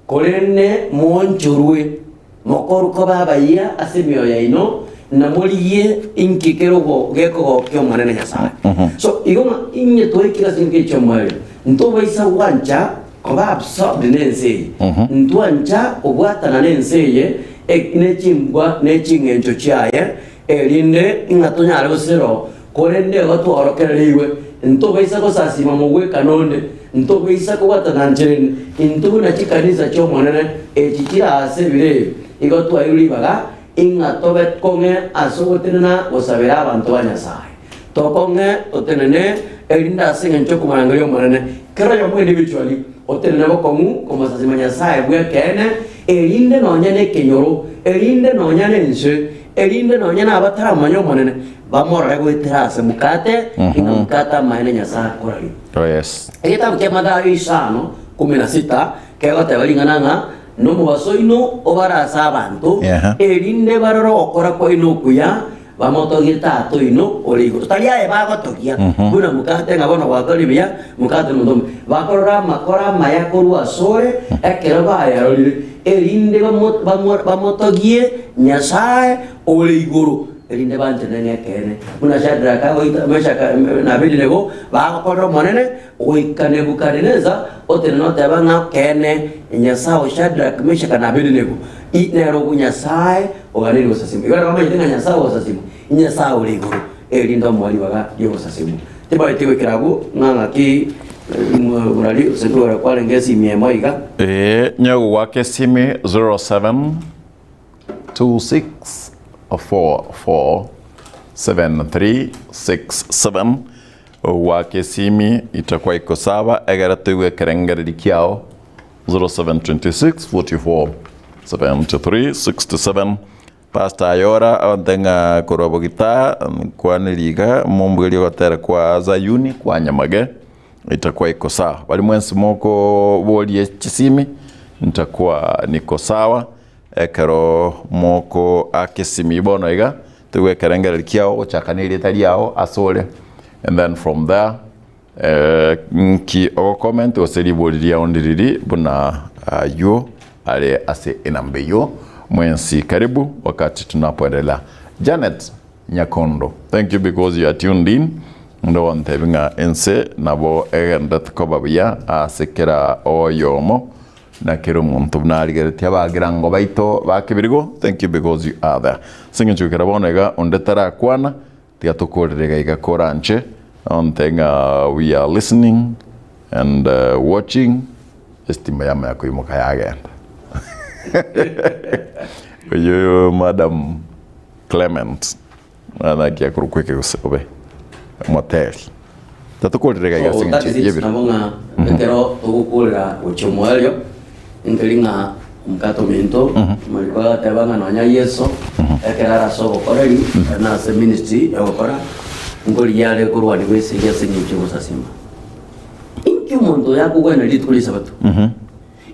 Speaker 3: Korende moonchorwe, mokorwe koba abayia ase emioyo yaino, na morigie inki kerogo gekogokia Omonene Nyasae. So igo ng'a inye twaikire ase engaki chi'omoerio, ntobaisa gwancha koba absorbed nense eye, ntwancha kobwatana nense eye e- ne chimbwa ne ching'encho chiaye, erinde ng'a tonyare gosira Korende igo tworokerereigwe, ntobaisa gosasima mogwekano onde, ntobaisa kobwatana nchera ende. Intwe buna chikanisa chi'Omonene echi chire aase ebiro ebi, igo twaeirwe ribaga ing'a tobe kong'e ase ogotenena gosabera abanto ba Nyasae. Tokong'e totenene, erinde ase engencho y'okomorangeria Omonene, kera oyomo individually otenene bokong'u komosasima Nyasae bw'ekeene, erinde nonya nekenyoro, erinde nonya nense, erinde nonya nabataramanya Omonene, Bamorore goetera ase mokate, ing'a mokate amaene Nyasae akoraria.
Speaker 1: Oh yes.
Speaker 3: Egetabu kia Mathayo isano, kumi na sita, kegoteba ring'ana ng'a nomobaso oino obare ase abanto,
Speaker 1: Ehe.
Speaker 3: erinde barore ogokora kwaino okuya, Bamotogie Tata oino ore igoro. Tari aye bagotogia, buna mokate ng'a bono gwakorire buya, mokate nomonto omuya. Bakorora amakora amaya korwa asore ekero bayarorire, erinde bamotogie Nyasae ore igoro, erinde banchane nekeene. Buna Shadraka goika Meshaka na Abedinego bagokorera Omonene, goika Nebukadineza otenena oteba ng'a ekeene Nyasae o Shadraka, Meshaka na Abedinego nere Nyasae oganeire gosasimwa. Igo nabamanyete ng'a Nyasae ogosasimwa, Nyasae ore igoro, erinde omoe ribaga ri'ogosasimwa. Tibaeti goikera abwo ng'a ng'aki morari gose nkogera kwarenge esimi emo iga.
Speaker 1: Ee, nyogo goaka esimi 0726447367 ogoaka esimi itakuwa iko saba egere toigwe ekerengereri kiao 0726447367 Pastor Ayora agote ng'a korwa bogita nkwaneri iga mombugerie ogotera kwa Zayuni kwa Nyamage itakuwa iko sawa. Bari mwensi mokoboria chisimi nitakuwa niko sawa ekero mokoaka esimi bono iga toigwe ekerengereri kiao gochaka na erieta riao ase ore and then from there Nki ogokomenta gose ribori riao ndiriri buna aywo are ase enamba eywo? Mwensi karibu wakati tunapoendelea. Janet Nyakondo, thank you because you are tuned in. Onde gontebi ng'a ense nabo egenderete koba buya ase kera oyomo na kera omonto buna arigeretie abagirango baito ba kebirigo, thank you because you are there. Ase eng'encho goikera bono iga onde tarakwana Tiga tokorere iga iga koranche onte ng'a we are listening and watching estima yamanya koimoka yagenda. Oyo madam Clement naki akorokwa eke gose obe omoteri. Tiga tokorere iga iga ase
Speaker 3: So
Speaker 1: eng'encho
Speaker 3: that is it
Speaker 1: y'ebiro.
Speaker 3: nabo ng'a ekero togokorera gochia omoerio Nkeri ng'a omokate ominto mariko agateba ng'a nonya Yeso ekero are ase obokoreri na ase ministry yogokora nkorigia are korwanigwa esegi ase eng'encho y'ogosasima. Inki omonto oyo akogwena rituko ri'esabato?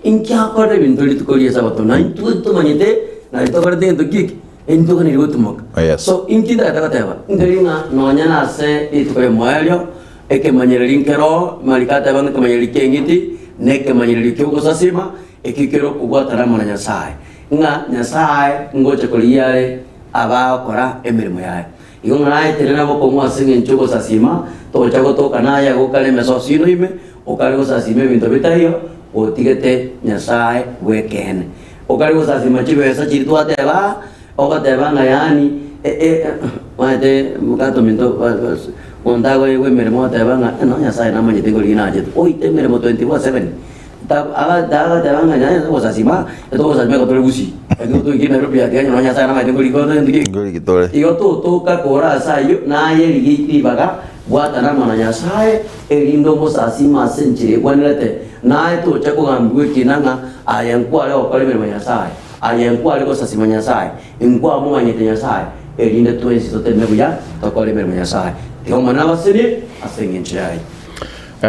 Speaker 3: Inki akora ebinto rituko ri'esabato na intwe tomanyete nari tokorete egento ki eke? Intwe toganeirie gotumoka.
Speaker 1: Oh, yes.
Speaker 3: So inki ntagete goteba? Nkeri ng'a nonya nase rituko ri'omoerio Ekemanyererio nkero mariko ateba ng'a ekemanyererio ki'eng'iti nekemanyererio ki'ogosasima, ekio kere okobwatana amo na Nyasae, ng'a Nyasae ngocha korigia are abagokora emeremo yaye. Igo ng'a naetere nabo okong'u ase engencho y'ogosasima, tocha gotoka naye agwo kare emesoso ino ime, okare gosasima ebinto bitaiyo, otigete Nyasae bw'ekeene. Okare gosasima chibesa chiria twateba aa, Ogoteba ng'a yaani omanyete mokato ominto omonto akoegwa emeremo ogoteba ng'a nonya Nyasaye namanyete igoro riria nachete, oite emeremo 24/7 agateba ng'a nyaye togosasima, etogosasima ekero tore gusii, ekero twaikire Nairobi aa tiga nonya Nyasaye namanyete ngori
Speaker 1: Ngori tore.
Speaker 3: Igo totoka kora ase ayio, naye rigia ribaga, bwatana amo na Nyasaye, erinde omosasime ase enchera egwenerete, naye tocha kogambigwa ekina ng'a aye nkware gokora emeremo ya Nyasaye. Aye nkware gosasima Nyasae, inkwamomanyete Nyasae, erinde twensi totenene buya tokore emeremo ya Nyasae. Tiga Omonene abasenie ase engencho yaye.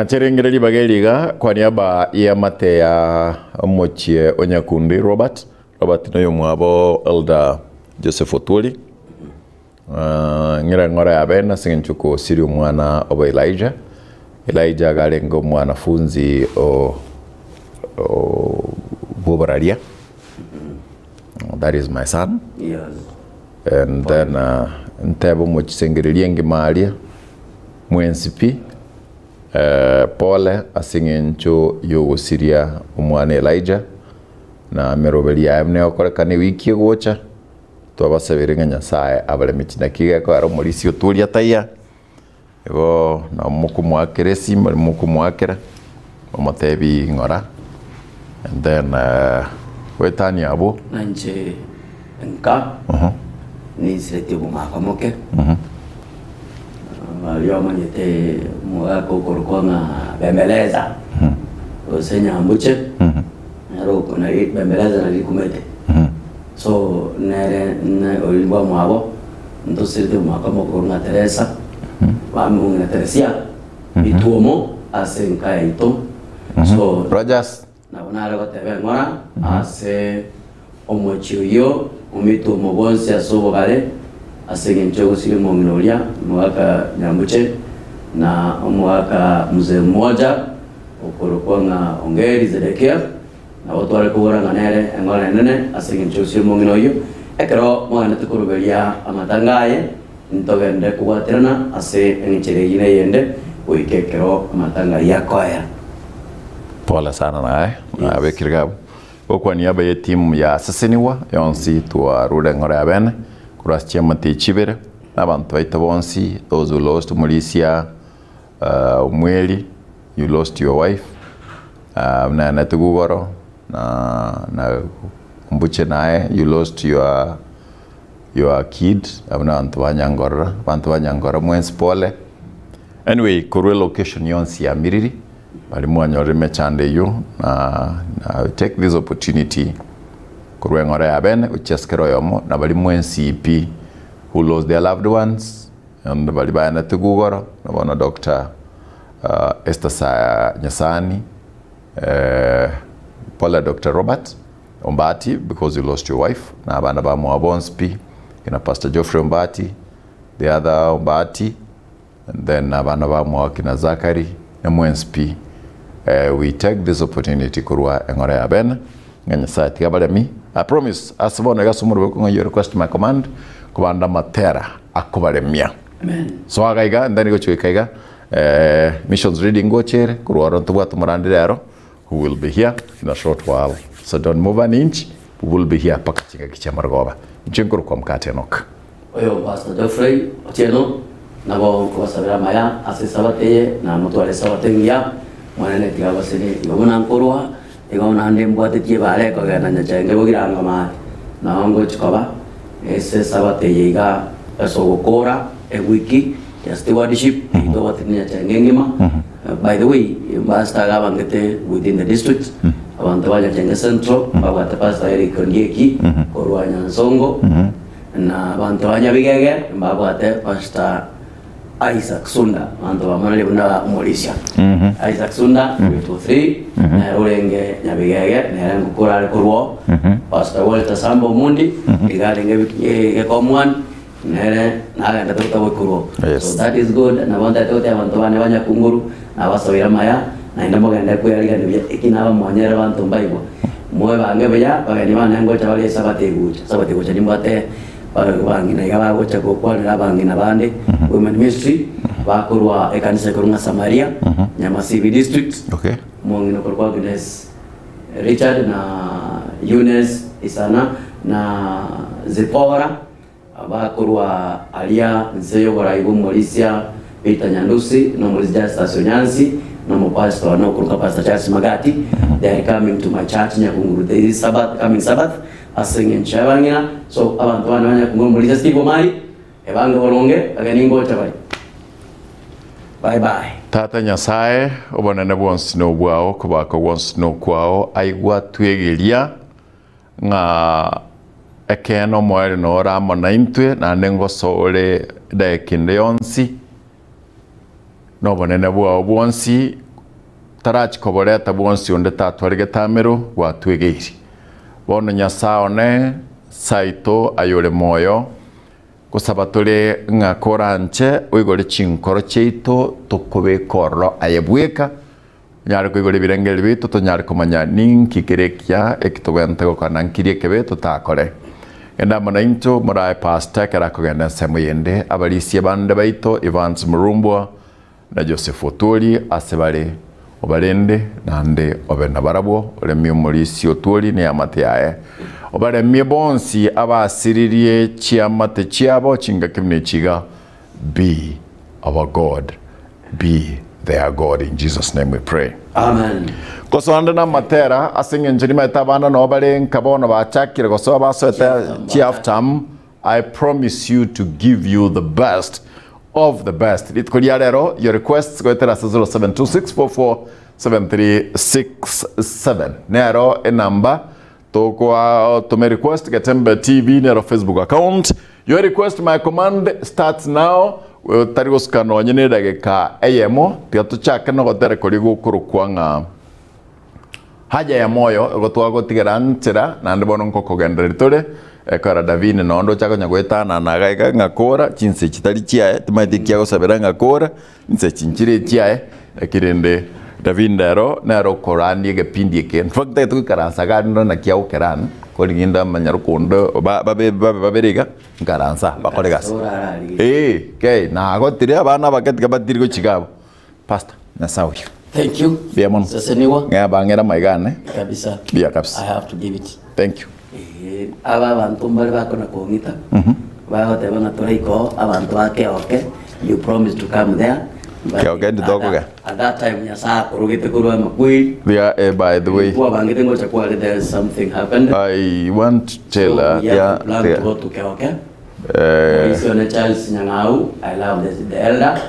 Speaker 1: Ncherengere ribaga eri iga kwa niaba y'eamate ya omochie o Nyakundi Robert. Robert noyomwabo Elder Joseph Otwori. Ng'ira eng'ora ya bene ase eng'encho kosiria omwana obo Elijah. Elijah iga arenge omwanafunzi o bw'oboraria, that is my son.
Speaker 3: Yes.
Speaker 1: And then ntebe omochisengereria engima aria mwensi pi, pole ase eng'encho yogosiria omwana Elijah, na emeroberi yaye buna egokorekana ewiki egocha. Twabasabire ng'a Nyasae abaremie naki gekoera omorisia otoria taiya, igo nabo mokomoakera esimi baria mokomoakera, momotebie ng'ora and then goetania abwo.
Speaker 3: Na inche nka ninsiretie omogaka moke, baria bamanyete omogaka okorokwa ng'a Bembeleza, gose Nyambuche, nere oko nari Bembeleza nari rikumete. So nere ne oria bwamwabo ntosirete omwaka omokoro ng'a Teresa, bamong'ina Teresia, ituomo ase enka yaito. So
Speaker 1: Rogers.
Speaker 3: nabo nare goteba eng'ora ase omochie oyio, omituomo bwonsi ase obogare. Ase engencho y'ogosiria omong'ina oria, omogaka Nyambuche, na omogaka Mzee Mmoja, okorokwa ng'a Ongeri Zedekia, nabo tware kobora ng'a nere engoro enene ase engencho y'ogosiria omong'ina oyio. Ekero mwagenderete koruberia amatanga aye, ntogende kobwaterana ase engencho ere eyio na eyende, goika ekero amatanga ayio akoera.
Speaker 1: Pole sana naye, nabekire iga abwo. Gokwa niaba y'etimu ya asesenigwa yonsi twarure eng'ora ya bene korwa ase chiamate chibere na abanto baito bonsi those who lost omorisia Omweri you lost your wife buna Annette Gugoro na na Mbuche naye you lost your your kid abwo na abanto ba Nyangorora abanto ba Nyangorora mwensi pole anyway korwa elocation yonsi ya Miriri Baria mwanyorire emechando eyio, na na take this opportunity korwa eng'ora ya bene gochia ase kera oyomo, na baria mwensi pi who lost their loved ones, and baria baenete gugoro, na bono Doctor Esther Sa Nyasani, pole Doctor Robert Ombati because you lost your wife, na abana bamwabo bonsi pi, kina Pastor Geoffrey Ombati, the other Ombati, And then abana ba Mwoki na Zachary na mwensi pi we take this opportunity korwa eng'ora ya bene ng'a Nyasaye tiga abaremi I promise ase bono iga ase omorweko ng'a you request my command kobanda amatera akobaremia so iga iga and then gochia goika iga missions reading ngocha ere korwa oro ntobwate omorandi rero who will be here in a short while so don't move an inch we will be here mpaka chingaki chia marogoba inche nkorokwa Mkate Enock.
Speaker 3: Oyo Pastor Geoffrey Otieno, nabo nkobasabera amaya ase esabato eye, na motware esabato engiya, Omonene tiga abasenie. Igo buna nkorwa, igo naende mbwatetie ebaara ekogenda Nyachenge bogirango maate, nao ngochia koba ase esabato eye iga ase ogokora ewiki ya stewardship eyio tobwatete Nyachenge engima. By the way, pastor iga abangete within the district, abanto ba Nyachenge Central mbabwate Pastor Eric Ondieki korwa Nyansongo. Na abanto ba Nyabigege mbabwate Pastor Isaac Sunda, abanto bamonene buna omorisia. Isaac Sunda, 53, nere orenge Nyabigege, nere ngokora are korwa oo. Pastor Walter Samba Omundi, iga arenge Gekomwan, nere nagendete gotabwa korwa oo. So that is good, nabo ntagete gotebia abanto bane ba Nyakunguru, nabasoire amaya, naende mogende kwearigania buya, eki nabamonyere abanto mbaigwa. Mwebange buya, abageni bane ngocha bare Esabato egocha. Esabato egocha nimbwate abang'ina iga bagocha gokwanera abang'ina bande, Women Ministry, bakorwa ekanisa ekorwa ng'a Samaria, Nyamasibi District,
Speaker 1: Okay.
Speaker 3: omong'ina okorokwa Agnes Richard na Eunice Isana na Zipporah. Abakorwa aria inse y'oborai bw'omorisia Peter Nyandusi, na omorisia Justus Onyansi, na omopastor one okorokwa Pastor Charles Magati, they are coming to my church Nyakunguru this Sabbath, coming Sabbath, ase eng'encho y'abang'ina. So abanto bane ba Nyakunguru, omorisia Steve Omari, ebange boronge, ageni ngocha bare. Bye bye.
Speaker 1: Tata Nyasae, obonene bwonsi nobwao, okobaka gwonsi nokwao, aigwa twegeria Ng'a ekeene omoerio nore amo naintwe, naende ngosore edaika ende yonsi, na obonene bwao bwonsi, tarachi koboreta bwonsi onde tatware getamero, gwatwegeiri. Bono Nyasae one, Saito aye ore moyo, ngosaba tore ng'a koranche oigore chinkoro chiaito tokobeka ororo aye bweka, Tonyare koigora ebirengererio biaito tonyare komanya ninki kere ekiya eki togwenerete gokora na nkiria ekebe totakore. Genda amo naintwe morae pastor ekero akogenda ensemo yende, abarisia bande baito Evans Murumbwa na Joseph Otwori ase bare obarende naende obe nabarabwo, oremie omorisia Otwori na eamate yaye. Obaremie bonsi abasiririe chiamate chiabo chingaki buna echi iga be our God. Be their God in Jesus name we pray.
Speaker 3: Amen.
Speaker 1: Gosoa na amatera ase eng'encho nimaete abana noo bare nka bono bachakire gosoa basoete chi half term I promise you to give you the best of the best rituko ria rero your requests goetera ase 0726447367 nero enamba Tokoa tome request Getembe TV nero Facebook account. Your request my command starts now. Otari gosuka nonye ne edageka eyemo tiga tochake nogotera koria gokorokwa ng'a haja ya moyo igo twagotigera nchera naende bono nkokogendereria tore. Ekero Davini na onde ocha konya goetanana iga iga ng'a kora, chinsa echi tari chiaye, timanyeti eki agosabera ng'a kora, chinsa echi nchire echiaye, lakini rende Davini rero nere okorania egepindi eke. In fact tagete goikaransa iga aria ndore naki agokerani, korigia inde amanyare konde ba babe babe babere iga, nkaransa bakore egasi. Eeh kei, nagotire abana abake tiga batiri gochia iga abwo. Pastor, Nyasae oyio.
Speaker 3: Thank you.
Speaker 1: Mbuya mono.
Speaker 3: Seseniwa.
Speaker 1: Ng'a bang'ere amaiga ane.
Speaker 3: Kabisa.
Speaker 1: Mbuya kabisa.
Speaker 3: I have to give it.
Speaker 1: Thank you.
Speaker 3: Eh, aba abanto mbare bakona kong'ita bagoteba ng'a toraika oo abanto ba Keoke you promise to come there But
Speaker 1: Keoke
Speaker 3: at
Speaker 1: nditokoge.
Speaker 3: that- at that time Nyasaye akorogete korwa amakweri
Speaker 1: Yeah, eh, by the way,
Speaker 3: kwabangete ngocha kware there is something happened
Speaker 1: I want to tell
Speaker 3: so
Speaker 1: her,
Speaker 3: we have
Speaker 1: yeah,
Speaker 3: to plan to
Speaker 1: yeah.
Speaker 3: go to Keoke
Speaker 1: Eh,
Speaker 3: Oise one Charles Nyang'au I love the, the elder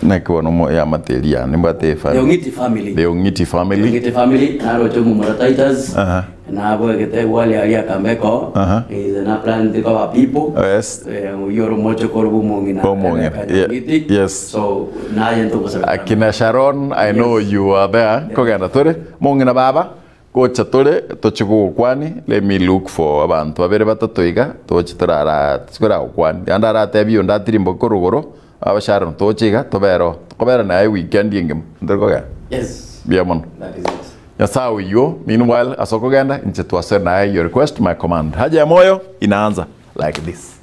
Speaker 1: naki bono mo yamate eria nimbwate
Speaker 3: the
Speaker 1: efamily.
Speaker 3: Ong'iti family
Speaker 1: The Ong'iti family.
Speaker 3: Ong'iti family naroche omomura Titus
Speaker 1: Aha.
Speaker 3: nabwegete gwali aria Kambeko
Speaker 1: Aha.
Speaker 3: is an upland of our people
Speaker 1: Yes.
Speaker 3: Eh, oyio ore omoche korwa omong'ina
Speaker 1: Omong'ina,
Speaker 3: Rebecca
Speaker 1: ye-
Speaker 3: Nyang'iti.
Speaker 1: yes.
Speaker 3: so naye ntogosabera
Speaker 1: Akina Sharon, I know you are there. Kogenda tore, mong'ina baba, Gocha tore toche gogokwani, let me look for abanto babere batato iga, toche torara tokoragokwania. Naende aratebie onde atirimboke korwa igoro, aba Sharon toche iga tobere oo. Tokobera naye weekend engima, ntori kogenda?
Speaker 3: Yes.
Speaker 1: Mbuya mono.
Speaker 3: That is it.
Speaker 1: Nyasaye oyio, meanwhile ase okogenda, inche twasore naye your request my command. Haja ya moyo inaanza like this.